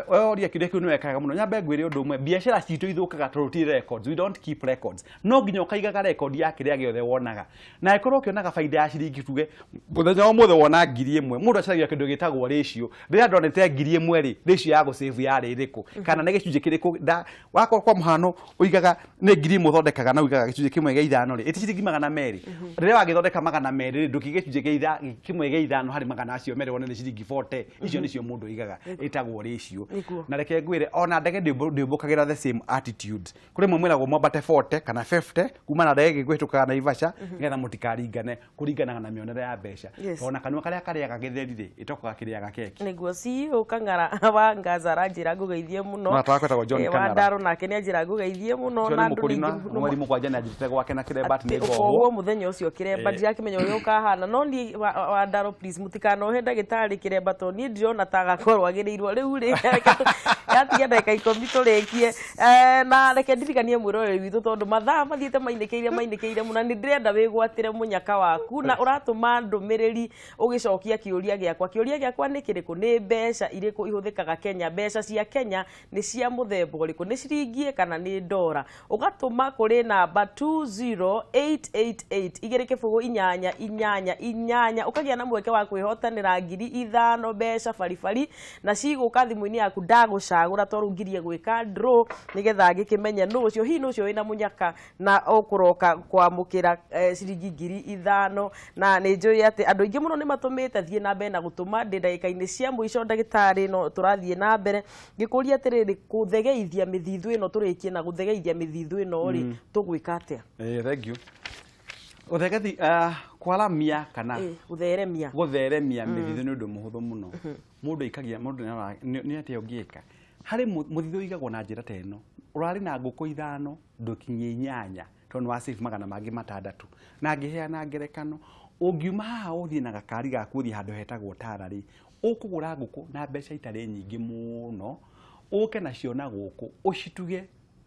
We oria kĩũria kĩu nĩ wekaga mũno. Nyambe ngwĩre ũndũ ũmwe, biacara citũ ithũkaga tondũ ti records. We don't keep records. No nginya ũkaigaga record ya kĩrĩa gĩothe wonaga. Na ĩkorwo ũkĩonaga baida ya ciringi tuge mũthenya wa ũmũthĩ wona ngiri ĩmwe, mũndũ acaragia kĩndũ gĩtagwo ratio. Rĩrĩa ndonete ngiri ĩmwe rĩ, ratio ya gũsave yarĩ ĩrĩkũ? Kana nĩ gĩcunjĩ kĩrĩkũ wakorwo kwa mũhano ũigaga nĩ ngiri ĩmwe ũthondekaga na ũigaga gĩcunjĩ kĩmwe gĩa ithano rĩ, ĩti ciringi 200. Rĩrĩa wagĩthondeka 200 rĩ, ndũkĩige gĩcunjĩ kĩa kĩmwe gĩa ithano harĩ magana acio merĩ wone nĩ ciringi 40. Icio nĩcio mũndũ aigaga, ĩtagwo ratio. Na reke ngwĩre, ona ndege ndĩũmbũkagĩra the same attitude. Kũrĩ mwe mwĩragwo mwambate 40 kana 50 kuma na ndege ĩngĩ kũhĩtũkaga Naivasha nĩgetha mũtikaringane, kũringanaga na mĩonere ya mbeca. Ona kanua karĩa karĩaga gĩtheri rĩ, ĩtokaga kĩrĩaga keki. Nĩguo CEO Kang'ara wa Ngaza aranjĩra ngũgeithie mũno. Mũrata wakwa etagwo John Kang'ara. Wandaro nake nĩ anjĩra ngũgeithie mũno. Ũcio na nĩ andũ mũkũrinwa, ningĩ mweri 7 nĩ anjĩtĩte gwake na kĩremba atĩ nĩ ngohwo. Ũkohwo mũthenya ũcio kĩremba, ndirakĩmenya ũrĩa ũkahana, no niĩ Wandaro, please mũtikanohe ndagĩtarĩ kĩremba tondũ niĩ ndirona ta agakorwo agĩrĩirwo rĩu rĩ. Yatigia ndagĩka 10 tũrĩkie. Na reke ndirikanie mwĩroreri witũ tondũ mathaa mathiĩte mainĩkĩire mainĩkĩire mũno, nĩ ndĩrenda wĩgwatĩre mũnyaka waku na ũratũma ndũmĩrĩri ũgĩcokia kĩũria gĩakwa. Kĩũria gĩakwa nĩ kĩrĩkũ? Nĩ mbeca irĩkũ ihũthĩkaga Kenya? Mbeca cia Kenya nĩ cia mũthemba ũrĩkũ? Nĩ ciringi kana nĩ ndora? Ũgatũma kũrĩ namba 20888 20888, ũkagĩa na mweke wa kwĩhotanĩra ngiri ithano mbeca baribari na cigũka thimũ-inĩ yaku. Ndagũcagũra tondũ ngirie gwĩka draw nĩgetha ngĩkĩmenye nũ ũcio, hihi nũ ũcio wĩna mũnyaka na ũkũroka kwamũkĩra ciringi ngiri ithano. Na nĩ njũĩ atĩ andũ aingĩ mũno nĩ matũmĩte, thiĩ na mbere na gũtũma. Ndĩ ndagĩka-inĩ cia mũico ndagĩtarĩ, no tũrathiĩ na mbere ngĩkũria atĩrĩrĩ, kũthegeithia mĩthithũ ĩno, tũrĩkie na gũthegeithia mĩthithũ ĩno rĩ, tũgwĩka atĩa? Thank you. Ũthegethi, kwaramia kana gũtheremia. Gũtheremia mĩthithũ nĩ ũndũ mũhũthũ mũno. Mũndũ aikagia mũndũ nĩ atĩa ũngĩka harĩ mũthithũ ũigagwo na njĩra ta ĩno. Ũrarĩ na ngũkũ ithano, ndũkinyie inyanya tondũ nĩ wa save magana mangĩ matandatũ. Na ngĩheana ngerekano, ũngiuma haha ũthiĩ na gakari gaku ũthiĩ handũ hetagwo Tara rĩ, ũkũgũra ngũkũ na mbeca itarĩ nyingĩ mũno, ũke nacio na gũkũ ũcituge,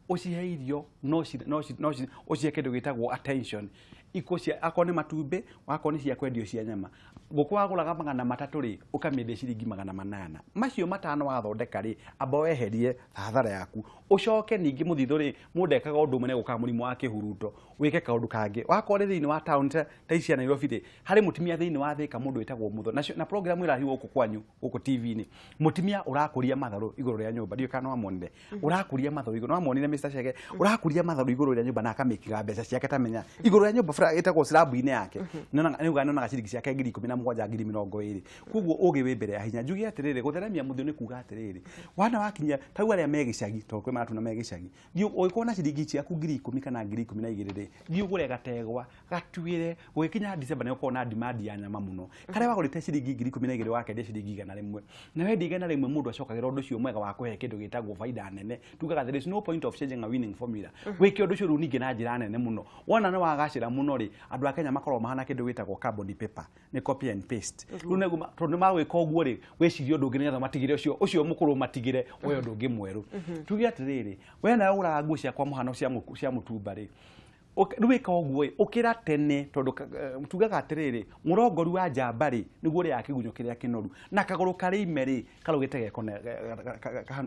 ũcihe irio, no ũcihe kĩndũ gĩtagwo attention. Ikuo cia akorwo nĩ matumbĩ, wakorwo nĩ cia kwendio cia nyama. Ngũkũ wagũraga 300 rĩ, ũkamĩendia ciringi 800. Macio 5 wathondeka rĩ, amba weherie hathara yaku. Ũcoke ningĩ mũthithũ rĩ, mũndũ ekaga ũndũ ũmwe nĩ gũkaga mũrimũ wa kĩhuruto, wĩke kaũndũ kangĩ. Wakorwo nĩ thĩinĩ wa town ta ici cia Nairobi rĩ, harĩ mũtumia thĩinĩ wa Thika mũndũ wĩtagwo Mũtho. Na program ĩrahio gũkũ kwanyu, gũkũ TV-inĩ. Mũtumia ũrakũria matharũ igũrũ rĩa nyũmba, ndiũĩ kana nĩwamuonire. Ũrakũria matharũ igũrũ, nĩwamuonire Mr. Chege? Ũrakũria matharũ igũrũ rĩa nyũmba na akamĩkĩra mbeca ciake tamenya. Igũrũ rĩa nyũmba ĩtagwo slab-inĩ yake. Nĩuga nĩonaga ciringi ciake 17,000 20,000. Koguo ũgĩ wĩ mbere ya hinya. Njuge atĩrĩrĩ, gũtheremia mũthithũ nĩ kuga atĩrĩrĩ, wana wakinya ta rĩu arĩa me gĩcagi, tondũ kwĩ maratuna me gĩcagi, thiĩ ũngĩkorwo na ciringi ciaku 10,000 kana 12,000 rĩ, thiĩ ũgũre gategwa, gatuĩre, gũgĩkinya December nĩ gũkoragwo na demand ya nyama mũno. Karĩa wagũrĩte ciringi 12,000 wakendia ciringi 100. Na wendia 100 mũndũ acokagĩra ũndũ ũcio mwega wa kũhe kĩndũ gĩtagwo baida nene. Tugaga there is no point of changing a winning formula. Wĩke ũndũ ũcio rĩu ningĩ na njĩra nene mũno. Wona nĩ wagacĩra mũno rĩ, andũ a Kenya makoragwo mahana kĩndũ gĩtagwo carbon paper. Nĩ copy and paste. Rĩu nĩguo tondũ nĩ magwĩka ũguo rĩ, wĩcirie ũndũ ũngĩ nĩgetha matigĩre ũcio ũcio mũkũrũ matigĩre woe ũndũ ũngĩ mwerũ. Tuge atĩrĩrĩ, we nawe ũgũraga nguo cia kwa mũhano cia mũtumba rĩ, rĩu ĩka ũguo ĩ, ũkĩra tene tondũ tugaga atĩrĩrĩ, mũrongoru wa njamba rĩ, nĩguo ũrĩaga kĩgunyũ kĩrĩa kĩnoru, na kagũrũ karĩ ime rĩ, karũgĩte geko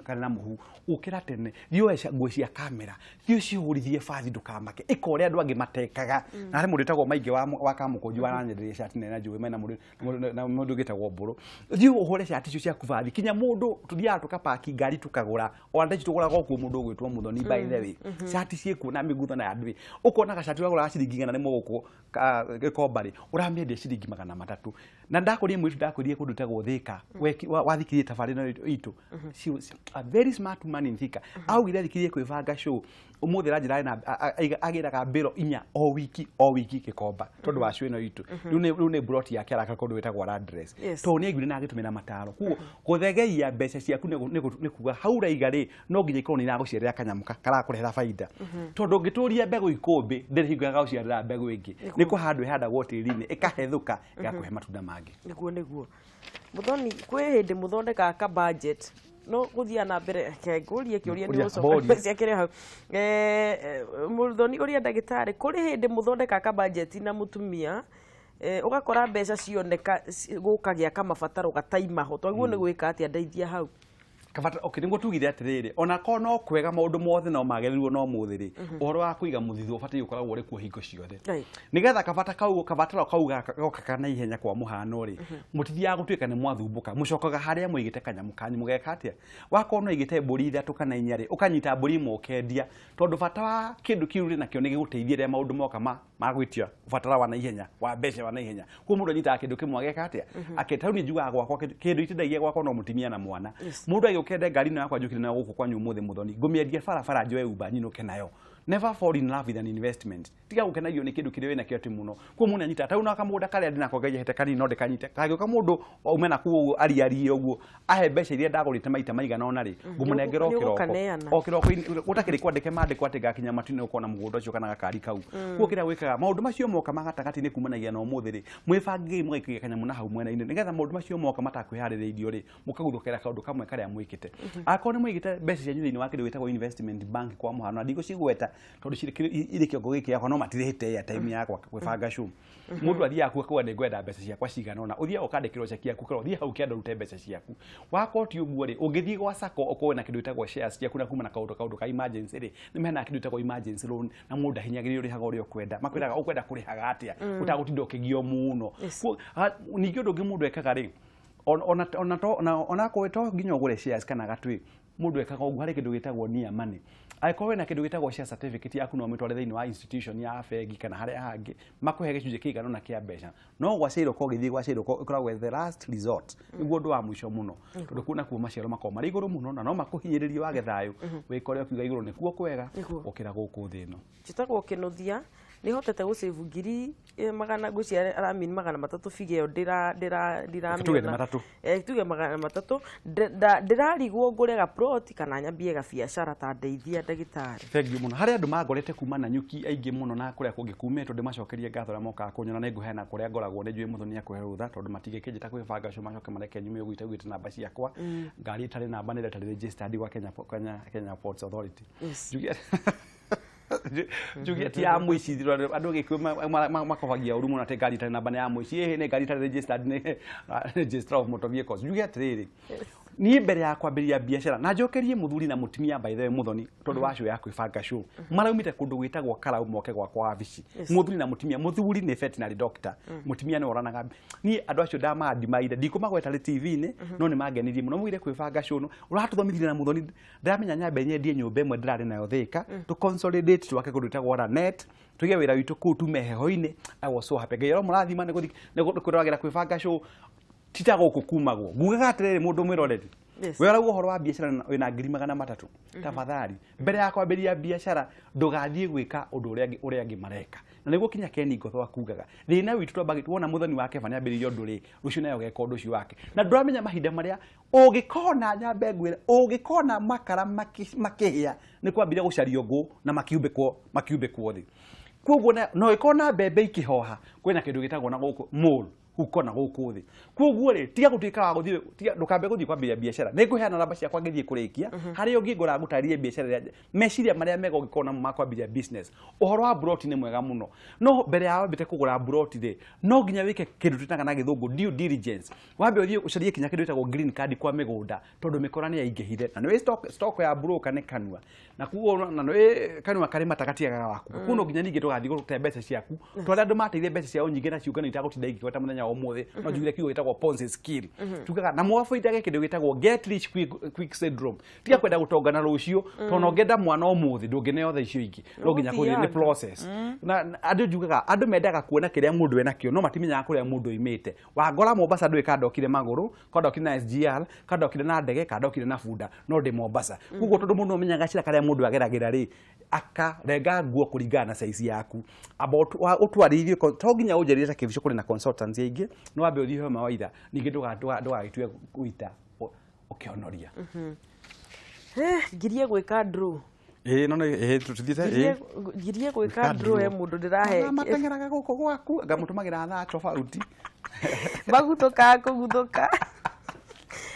karĩ na mũhu. Ũkĩra tene, thiĩ woe nguo cia kamera, thiĩ ũcihũrithie bathi ndũkamake, ĩka ũrĩa andũ angĩ matekaga. Na harĩ mũndũ wĩtagwo Maingĩ wa Kamũkũnji waranyenderia cati nene njũĩ mena mũndũ ũngĩ wĩtagwo Mbũrũ. Thiĩ ũhũre cati icio ciaku bathi, kinya mũndũ tũthiaga tũkapaki ngari tũkagũra, ona thaa ici tũgũraga o kuo mũndũ ũgwĩtwo Mũthoni by the way. Cati ciĩkuo na mĩgutho na ya ndũĩ. Ũkona gacati ũragũraga ciringi 100 gũkũ Gĩkomba rĩ, ũramĩendia ciringi 300. Na ndakũria mũirĩtu ndakũrire kũndũ gwĩtagwo Thika, wathikirie tabarĩra ĩno itũ. She was a very smart woman in Thika. Augire athikirie kwĩbanga show. Ũmũthĩ aranjĩra agĩraga mbĩro 4 o wiki, o wiki Gĩkomba, tondũ wa show ĩno itũ. Rĩu nĩ plot yake araka kũndũ gwĩtagwo Landress. Tondũ nĩ aiguire na agĩtũmĩra mataro. Koguo gũthegeia mbeca ciaku nĩ kuga hau ũraiga rĩ, no nginya ikorwo nĩ iragũciarĩra kanyamũ karakũrehera baida. Tondũ ũngĩtũria mbegũ ikũmbĩ, ndĩrĩ hingo ĩgagũciarĩra mbegũ ĩngĩ. Nĩ kũhandwo ĩhandagwo tĩri-inĩ, ĩkahethũka, ĩgakũhe matunda mangĩ. Nĩguo, nĩguo. Mũthoni, kwĩ hĩndĩ mũthondekaga ka budget, no gũthiaga na mbere, reke ngũrie kĩũria nĩ Ũria, ũcoka boria. ciakĩrĩ hau. Mũthoni ũria ndagĩtarĩ, kũrĩ hĩndĩ mũthondekaga ka budget na mũtumia, ũgakora mbeca cioneka gũkagĩa kamabataro gataima ho, twagĩrĩirwo nĩ gwĩka atĩa ndeithia hau? Kabata, okay, nĩguo tugire atĩrĩrĩ, ona korwo no kwega maũndũ mothe no magĩrĩirwo no mũthĩ rĩ, ũhoro wa kũiga mũthithũ ũbataire gũkoragwo ũrĩ kuo hingo ciothe. Nĩgetha kabata kau, kabataro kau goka kana ihenya kwa mũhano rĩ, mũtithiaga gũtuĩka nĩ mwathumbũka, mũcokaga harĩa mũigĩte kanyamũ kanyu, mũgeka atĩa? Wakorwo no ũigĩte mbũri 3 kana 4 rĩ, ũkanyita mbũri 1 ũkendia, tondũ bata wa kĩndũ kĩu ũrĩ nakĩo nĩ gĩgũteithia rĩrĩa maũndũ moka ma gwĩtia ũbatara wa naihenya, wa mbeca wa naihenya. Koguo mũndũ anyitaga kĩndũ kĩmwe ageka atĩa? Ake, ta rĩu niĩ njugaga gwakwa kĩndũ itendagia gwakwa no mũtumia na mwana. Mũndũ agĩũka ende ngari ĩno yakwa njũkire nayo gũkũ kwanyu ũmũthĩ Mũthoni, ngũmĩendia barabara njoe Uber nyinũke nayo. Never fall in love with an investment. Tiga gũkenagio nĩ kĩndũ kĩrĩa wĩnakĩo atĩ mũno. Koguo mũndũ anyitaga, ta rĩu na kamũgũnda karĩa ndĩnako Ngai ahete kanini no ndĩkanyite. Kangĩũka mũndũ aume na kũu ũguo ariarie ũguo, ahe mbeca iria ndagũrĩte maita maigana ũna rĩ, ngũmũnengera o kĩroko. Nĩũgũkaneana. O kĩroko gũtakĩrĩ kwandĩke maandĩko atĩ ngakinya matu-inĩ gũkorwo na mũgũnda ũcio kana gakari kau. Koguo kĩrĩa gwĩkaga, maũndũ macio moka ma gatagatĩ-inĩ kumanagia na ũmũthĩ rĩ, mwĩbangei mũgaikagia kanyamũ na hau mwena-inĩ, nĩgetha maũndũ macio moka matakwĩharĩrĩirio rĩ, mũkaguthũkĩra kaũndũ kamwe karĩa mwĩkĩte. Akorwo nĩ mũigĩte mbeca cianyu thĩinĩ wa kĩndũ gĩtagwo investment bank kwa mũhano, na ndigũcigweta tondũ irĩ kĩongo gĩkĩ gĩakwa no matirĩhĩte airtime yakwa gwĩbanga show. Mũndũ athiaga kuo akauga nĩ ngwenda mbeca ciakwa cigana ũna, ũthiaga ũkandĩkĩrwo ceki yaku ũkerwo thiĩ hau kĩanda ũrute mbeca ciaku. Wakorwo ti ũguo rĩ, ũngĩthiĩ gwa sacco ũkorwo na kĩndũ gĩtagwo shares ciaku na kuma na kaũndũ ka emergency rĩ, nĩ maheanaga kĩndũ gĩtagwo emergency loan na mũndũ ndahinyagĩrĩrio ũrĩhaga ũrĩa ũkwenda. Makwĩraga ũkwenda kũrĩhaga atĩa, ũtagũtinda ũkĩgio mũno. Ningĩ ũndũ ũngĩ mũndũ ekaga rĩ, ona to nginya ũgũre shares kana gatwĩ, mũndũ ekaga ũguo harĩ kĩndũ gĩtagwo near money. Angĩkorwo wĩna kĩndũ gĩtagwo share certificate yaku no ũmĩtware thĩinĩ wa institution ya bengi kana harĩa hangĩ, makũhe gĩcunjĩ kĩigana ũna kĩa mbeca. No gwa Cairũko ũgĩthiĩ gwa Cairũko ĩkoragwo the last resort, nĩguo ũndũ wa mũico mũno, tondũ kuo nakuo maciaro makoragwo marĩ igũrũ mũno na no makũhinyĩrĩrie wage thayũ, wĩkore ũkiuga igũrũ nĩkuo kwega gũkĩra gũkũ thĩ ĩno. Njĩtagwo Kĩnuthia, nĩ hotete gũsave ngiri magana, ngwĩciria aramini 300 figure ĩyo Tuge nĩ ndiramĩona. matatũ. Tuge 300. Ndĩrarigwo ngũre ga plot kana nyambie ga biacara ta ndeithia ndagĩtarĩ. Thank you mũno. Harĩ andũ mangorete kuma na nyuki aingĩ mũno na kũrĩa kũngĩ kumĩtwo, ndĩmacokerie ngatho arĩa mokaga kũnyona, nĩ ngũheana kũrĩa ngoragwo, nĩ njũĩ Mũthoni nĩ akũhe rũtha tondũ matingĩkĩnjĩta kwĩbanga ũcio macoke mareke nyume ũguo itaugĩte namba ciakwa. Ngari ĩtarĩ namba nĩ ĩrĩa ĩtarĩ registered gwa Kenya Ports Authority. Njuge Njuge ti ya mũici, andũ Gĩkũyũ makobagia ũru mũno atĩ ngari itarĩ namba nĩ ya mũici. Ĩhĩ, nĩ ngari itarĩ registered nĩ Registrar of Motor Vehicles. Njuge atĩrĩrĩ, niĩ mbere ya kwambĩrĩria biacara na njokerie mũthuri na mũtumia, by the way, Mũthoni, tondũ wa show ya kwĩbanga show, maraumĩte kũndũ gwĩtagwo Karau moke gwakwa wabici. Mũthuri na mũtumia, mũthuri nĩ veterinary doctor, mũtumia nĩ oranaga. Niĩ andũ acio ndamaandimaire, ndikũmagweta rĩ TV-inĩ, no nĩ mangenirie mũno. Maugire kwĩbanga show no ũratũthomithirie na Mũthoni, ndĩramenya nyambe nyendie nyũmba ĩmwe ndĩrarĩ nayo Thĩka, tũ consolidate, twake kũndũ gwĩtagwo Lanet, tuige wĩra witũ kũu, tume heho-inĩ. I was so happy. Ngai aromũrathima nĩ gũthi nĩ kwĩroragĩra kwĩbanga show tita gũkũ kumagwo. Ngugaga atĩrĩrĩ, mũndũ mwĩroreri, we ũrauga ũhoro wa biacara na wĩna 300,000, tafadhali, mbere ya kwambĩrĩria biacara ndũgathiĩ gwĩka ũndũ ũrĩa angĩ mareka. Na nĩguo kinya Ken Ngotho akugaga thĩna witũ twambage tuona Mũthoni wa Keba nĩambĩrĩirie ũndũ rĩ, rũciũ nawe ũgeka ũndũ ũcio wake, na ndũramenya mahinda marĩa ũngĩkona. Nyambe ngwĩre, ũngĩkona makara makĩhĩa nĩ kwambire gũcario ngũ na makiumbĩkwo thĩ. Koguo no ĩkona mbembe ikĩhoha, kwĩna kĩndũ gĩtagwo na gũkũ mole huko na gũkũ thĩ. Koguo rĩ, tiga gũtuĩka wa gũthiĩ, tiga ndũkambe gũthiĩ kwambĩrĩria biacara. Nĩ ngũheana namba ciakwa ngĩthiĩ kũrĩkia harĩa ũngĩngora ngũtarĩrie biacara ĩrĩa meciria marĩa mega ũngĩkorwo namo ma kwambĩrĩria business. Ũhoro wa mburoti nĩ mwega mũno, no mbere ya wambĩte kũgũra mburoti rĩ, no nginya wĩke kĩndũ twĩtaga na gĩthũngũ due diligence. Wambe ũthiĩ ũcarie kinya kĩndũ gĩtagwo green card kwa mĩgũnda, tondũ mĩkora nĩ yaingĩhire, na nĩ stock ya broker nĩ kanua, na kuo na nĩ kanua karĩ mata gatiagaga waku. Kuo no nginya ningĩ ndũgathiĩ gũte mbeca ciaku, tondũ arĩa andũ mateire mbeca ciao nyingĩ na ciũngano itagũtinda ingĩgweta mũthenya wa ũmũthĩ, no njugire kiugo gĩtagwo Ponzi scheme. Tugaga na mwaboidage kĩndũ gĩtagwo get rich quick syndrome. Tiga kwenda gũtonga na rũciũ, tondũ ona ũngĩenda mwana ũmũthĩ ndũngĩneo thaa icio ingĩ, no nginya kũthiĩ nĩ Ũgũthianga. process. Na andũ njugaga andũ mendaga kuona kĩrĩa mũndũ enakĩo, no matimenyaga kũrĩa mũndũ oimĩte. Wangora Mombasa ndũĩ kana ndokire magũrũ, kana ndokire na SGR, kana ndokire na ndege, kana ndokire na bunda, no ndĩ Mombasa. Koguo tondũ mũndũ amenyaga gacĩra karĩa mũndũ ageragĩra rĩ, akarenga nguo kũringana na size yaku. Amba ũtwarĩrie, to nginya ũnjarĩrie ta kĩbico, kũrĩ na consultants aingĩ, no wambe ũthiĩ ũheo mawaitha, ningĩ ndũgagĩtue gũita ũkĩonoria. Ngirie gwĩka draw. Ĩĩ, no nĩ ĩĩ, tũthiĩte ĩĩ. Ngirie gwĩka draw he mũndũ ndĩrahe. Mateng'eraga gũkũ gwaku ngamũtũmagĩra thaa tofauti. Maguthũka kũguthũka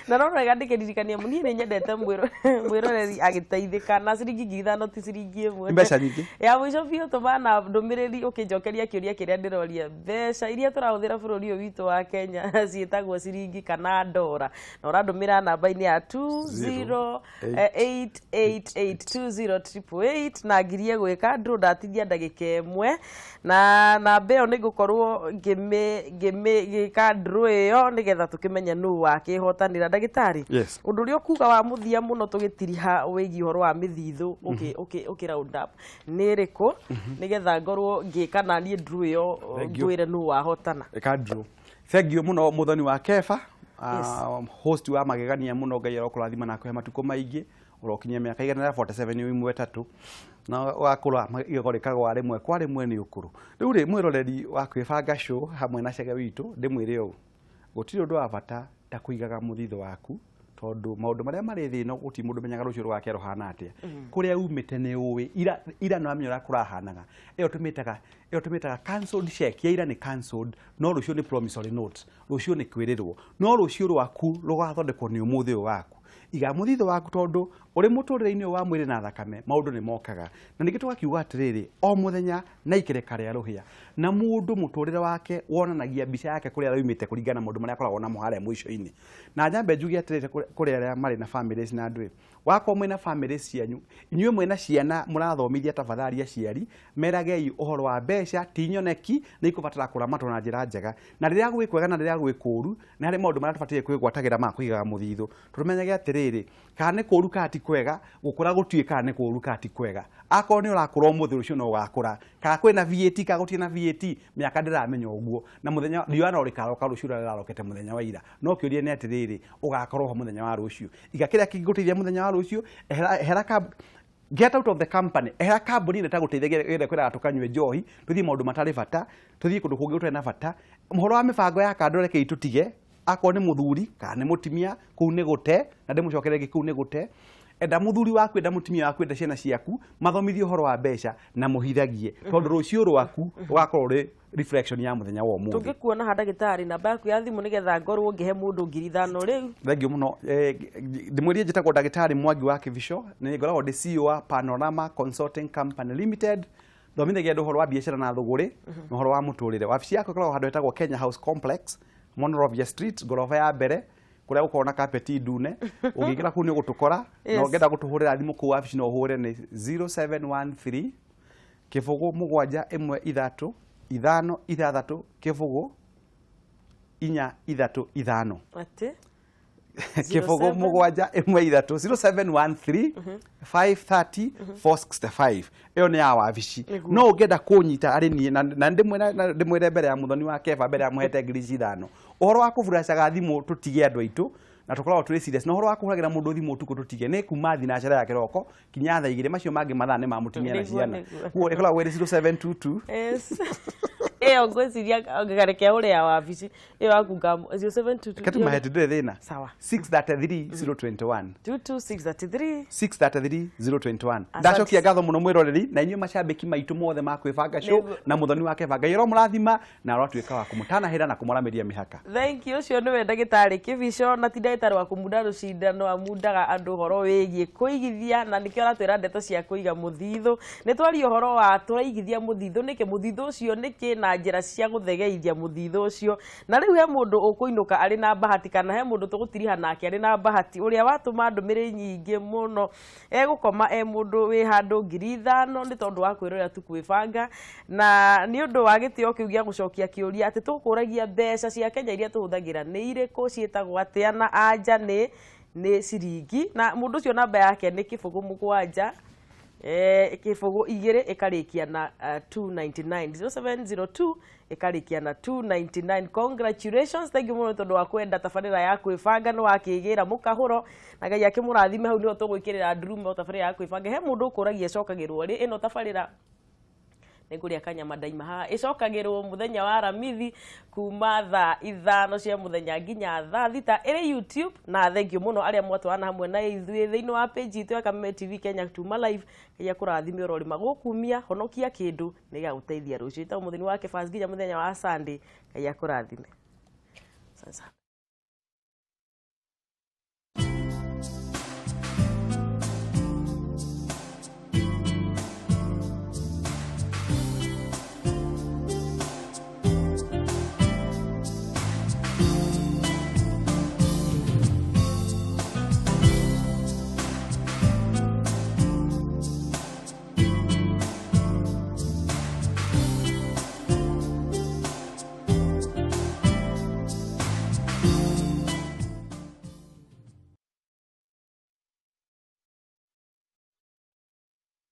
na no wega ndĩkĩririkania. Niĩ nĩ nyendete mwĩroreri agĩteithĩka na ciringi 5,000, ti ciringi ĩmwe. Mbeca nyingĩ. Ya mũico biũ, tũma na ndũmĩrĩri ũkĩnjokeria kĩũria kĩrĩa ndĩroria: mbeca iria tũrahũthĩra bũrũri ũyũ witũ wa Kenya ciĩtagwo ciringi kana ndora? Na ũrandũmĩra namba-inĩ ya 20888 na ngirie gwĩka draw. Ndatigia ndagĩka ĩmwe na namba ĩyo nĩ ngũkorwo ngĩka draw ĩyo nĩgetha tũkĩmenye nũ wakĩhotanĩra. Ndagĩtarĩ, Yes. ũndũ ũrĩa ũkuga wa mũthia mũno tũgĩtiriha wĩgiĩ ũhoro wa mĩthithũ ũkĩ round up nĩ ĩrĩkũ, nĩgetha ngorwo ngĩka na niĩ draw ĩyo? Thank you. Ngwĩre nũ wahotana. Ĩka draw. Thank you mũno, Mũthoni wa Kefa. Yes. Host wa magegania mũno. Ngai arokũrathima na akũhe matukũ maingĩ, ũrokinyia mĩaka 147 ĩmwe tatu, na wakũra igego rĩkagwa rĩmwe kwa rĩmwe nĩ ũkũrũ. Rĩu rĩ, mwĩroreri wa kwĩbanga show hamwe na Chege witũ, ndĩmwĩre ũũ: gũtirĩ ũndũ wa bata ta kũigaga mũthithũ waku, tondũ maũndũ marĩa marĩ thĩ ĩno gũtirĩ mũndũ ũmenyaga rũciũ rwake rũhana atĩa. Kũrĩa umĩte nĩ ũĩ ira, ira nĩ wamenya ũrĩa kũrahanaga. Ĩyo tũmĩtaga cancelled check ya ira nĩ cancelled, no rũciũ nĩ promissory note, rũciũ nĩ kwĩrĩrwo, no rũciũ rwaku rũgathondekwo nĩ ũmũthĩ ũyũ waku. Iga mũthithũ waku, tondũ ũrĩ mũtũrĩre-inĩ ũyũ wa mwĩrĩ na thakame maũndũ nĩ mokaga. Na ningĩ tũgakiuga atĩrĩrĩ, o mũthenya na ikereka rĩa rũhĩa, na mũndũ mũtũrĩre wake wonanagia mbica yake kũrĩa araumĩte kũringana na maũndũ marĩa akoragwo namo harĩa mũico-inĩ. Na nyambe njuge atĩrĩrĩ, kũrĩ arĩa marĩ na families na andũ ĩ wakorwo mwĩna families cianyu, inyuĩ mwĩna ciana mũrathomithia, tafadhali aciari meragei ũhoro wa mbeca ti nyoneki, nĩ ikũbatara kũramatwo na njĩra njega, na rĩrĩa gwĩ kwega na rĩrĩa gwĩ kũũru, nĩ harĩ maũndũ marĩa tũbataire kwĩgwatagĩra ma kũigaga mũthithũ. Tũmenyage atĩrĩrĩ, kana nĩ kũũru kana ti kwega, gũkũra gũtiũĩ kana nĩ kũũru kana ti kwega. Akorwo nĩ ũrakũra ũmũthĩ, rũciũ no ũgakũra. Kana kwĩna VAT kana gũtirĩ na VAT, mĩaka ndĩramenya ũguo, na mũthenya riũa no rĩkaroka rũciũ rũrĩa rĩrarokete mũthenya wa ira. No kĩũria nĩ atĩrĩrĩ, ũgakorwo ho mũthenya wa rũciũ? Iga kĩrĩa kĩngĩgũteithia mũthenya wa rũciũ. Ehera, ehera get out of the company, ehera kambuni ĩrĩa ĩtagũteithagia, ĩrĩa kwĩraga tũkanyue njohi, tũthiĩ maũndũ matarĩ bata, tũthiĩ kũndũ kũngĩ gũtarĩ na bata. Ũhoro wa mĩbango ya kando rekei tũtige. Akorwo nĩ mũthuri kana nĩ mũtumia, kũu nĩ gũte, na ndĩmũcokere rĩngĩ, kũu nĩ gũte. Enda muthuri waku, enda mutumia waku, enda ciana ciaku, mathomithie ũhoro wa mbeca na mũhithagie, tondũ rũciũ rwaku rũgakorwo rĩ reflection ya mũthenya wa ũmũthĩ. Tũngĩkuona ha ndagĩtarĩ, namba yaku ya thimũ nĩgetha ngorwo ngĩhe mũndũ 5,000 rĩu. Thank you mũno. Ndĩmwĩrie njĩtagwo ndagĩtarĩ Mwangi wa Kĩbico, nĩ ngoragwo ndĩ CEO wa Panorama Consulting Company Limited. Thomithagia andũ ũhoro wa biacara na thũgũrĩ na ũhoro wa mũtũrĩre. Wabici yakwa ĩkoragwo handũ hetagwo Kenya House Complex, Monrovia Street, ngoroba ya mbere, kũrĩa gũkoragwo na kapeti ndune. Ũngĩingĩra kũu nĩ ũgũtũkora. Na ũngĩenda gũtũhũrĩra thimũ kũu wabici no ũhũre nĩ 0713 0 7 1 3 5 6 0 4 3 5. Atĩ? 0 7 1 3 0713 530 465. Ĩyo nĩ ya wabici. No ũngĩenda kũnyita arĩ niĩ na ndĩmwĩre mbere ya mũthoni wa Keba, mbere ya mũhete 5,000. Ũhoro wa kũburacaga thimũ tũtige andũ aitũ, na tũkoragwo tũrĩ serious. Na ũhoro wa kũhũragĩra mũndũ thimũ ũtukũ tũtige, nĩ kuma thinacara ya kĩroko kinya thaa 2, macio mangĩ mathaa nĩ ma mũtumia na ciana. Koguo ĩkoragwo ĩrĩ 0722. Yes. Ĩyo ngwĩciria ngareke ũrĩa ya wabici ĩyo yaku 0722. Reke tumahe ndĩrĩ thĩna. Sawa. 633 021. 22633. 633 021. Ndacokia ngatho mũno mwĩroreri na inyuĩ macambĩki maitũ mothe ma kwĩbanga show na mũthoni wa Keba. Ngai aromũrathima na aratuĩka wa kũmũtanahĩra na kũmũramĩria mĩhaka. Thank you. Ũcio nĩwe ndagĩtarĩ Kĩbico, na ti ndagĩtarĩ wa kũmunda rũcindano, amundaga andũ ũhoro wĩgiĩ kũigithia, na nĩkĩo aratwĩra ndeto cia kũiga mũthithũ. Nĩ twaria ũhoro wa tũraigithia mũthithũ nĩkĩ, mũthithũ ũcio nĩkĩ, na njĩra cia gũthegeithia mũthithũ ũcio. Na rĩu he mũndũ ũkũinũka arĩ na bahati, kana he mũndũ tũgũtiriha nake arĩ na bahati, ũrĩa watũma ndũmĩrĩri nyingĩ mũno egũkoma e mũndũ wĩ handũ 5,000 nĩ tondũ wa kwĩrorera tu kwĩbanga. Na nĩ ũndũ wa gĩtĩo kĩu gĩa gũcokia kĩũria atĩ tũkũragia mbeca cia Kenya iria tũhũthagĩra nĩ irĩkũ, ciĩtagwo atĩa, na anja nĩ ciringi. Na mũndũ ũcio namba yake nĩ 0 7 0 2 ĩkarĩkia na 299, 0702 ĩkarĩkia na 299. Congratulations, thank you mũno tondũ wa kwenda tabarĩra ya kwĩbanga, nĩ wakĩgĩra mũkahũro na Ngai akĩmũrathime. Hau nĩho tũgwĩkĩrĩra ndurumo tabarĩra ya kwĩbanga. He mũndũ ũkũragia ĩcokagĩrwo rĩ ĩno tabarĩra, nĩngũrĩa kanyama ndaima haha, ĩcokagĩrwo mũthenya wa Aramithi kuma thaa 5 cia mũthenya nginya thaa 6 ĩrĩ YouTube. Na thank you mũno arĩa mwatwarana hamwe na ithuĩ thĩinĩ wa page itũ ya Kameme TV Kenya tuma live. Ngai akũrathime ũrorĩma gũkumia, honokia kĩndũ nĩgagũteithia rũciũ. Ĩtagwo mũthenya wa Kebas nginya mũthenya wa Sunday. Ngai akũrathime. Sasa.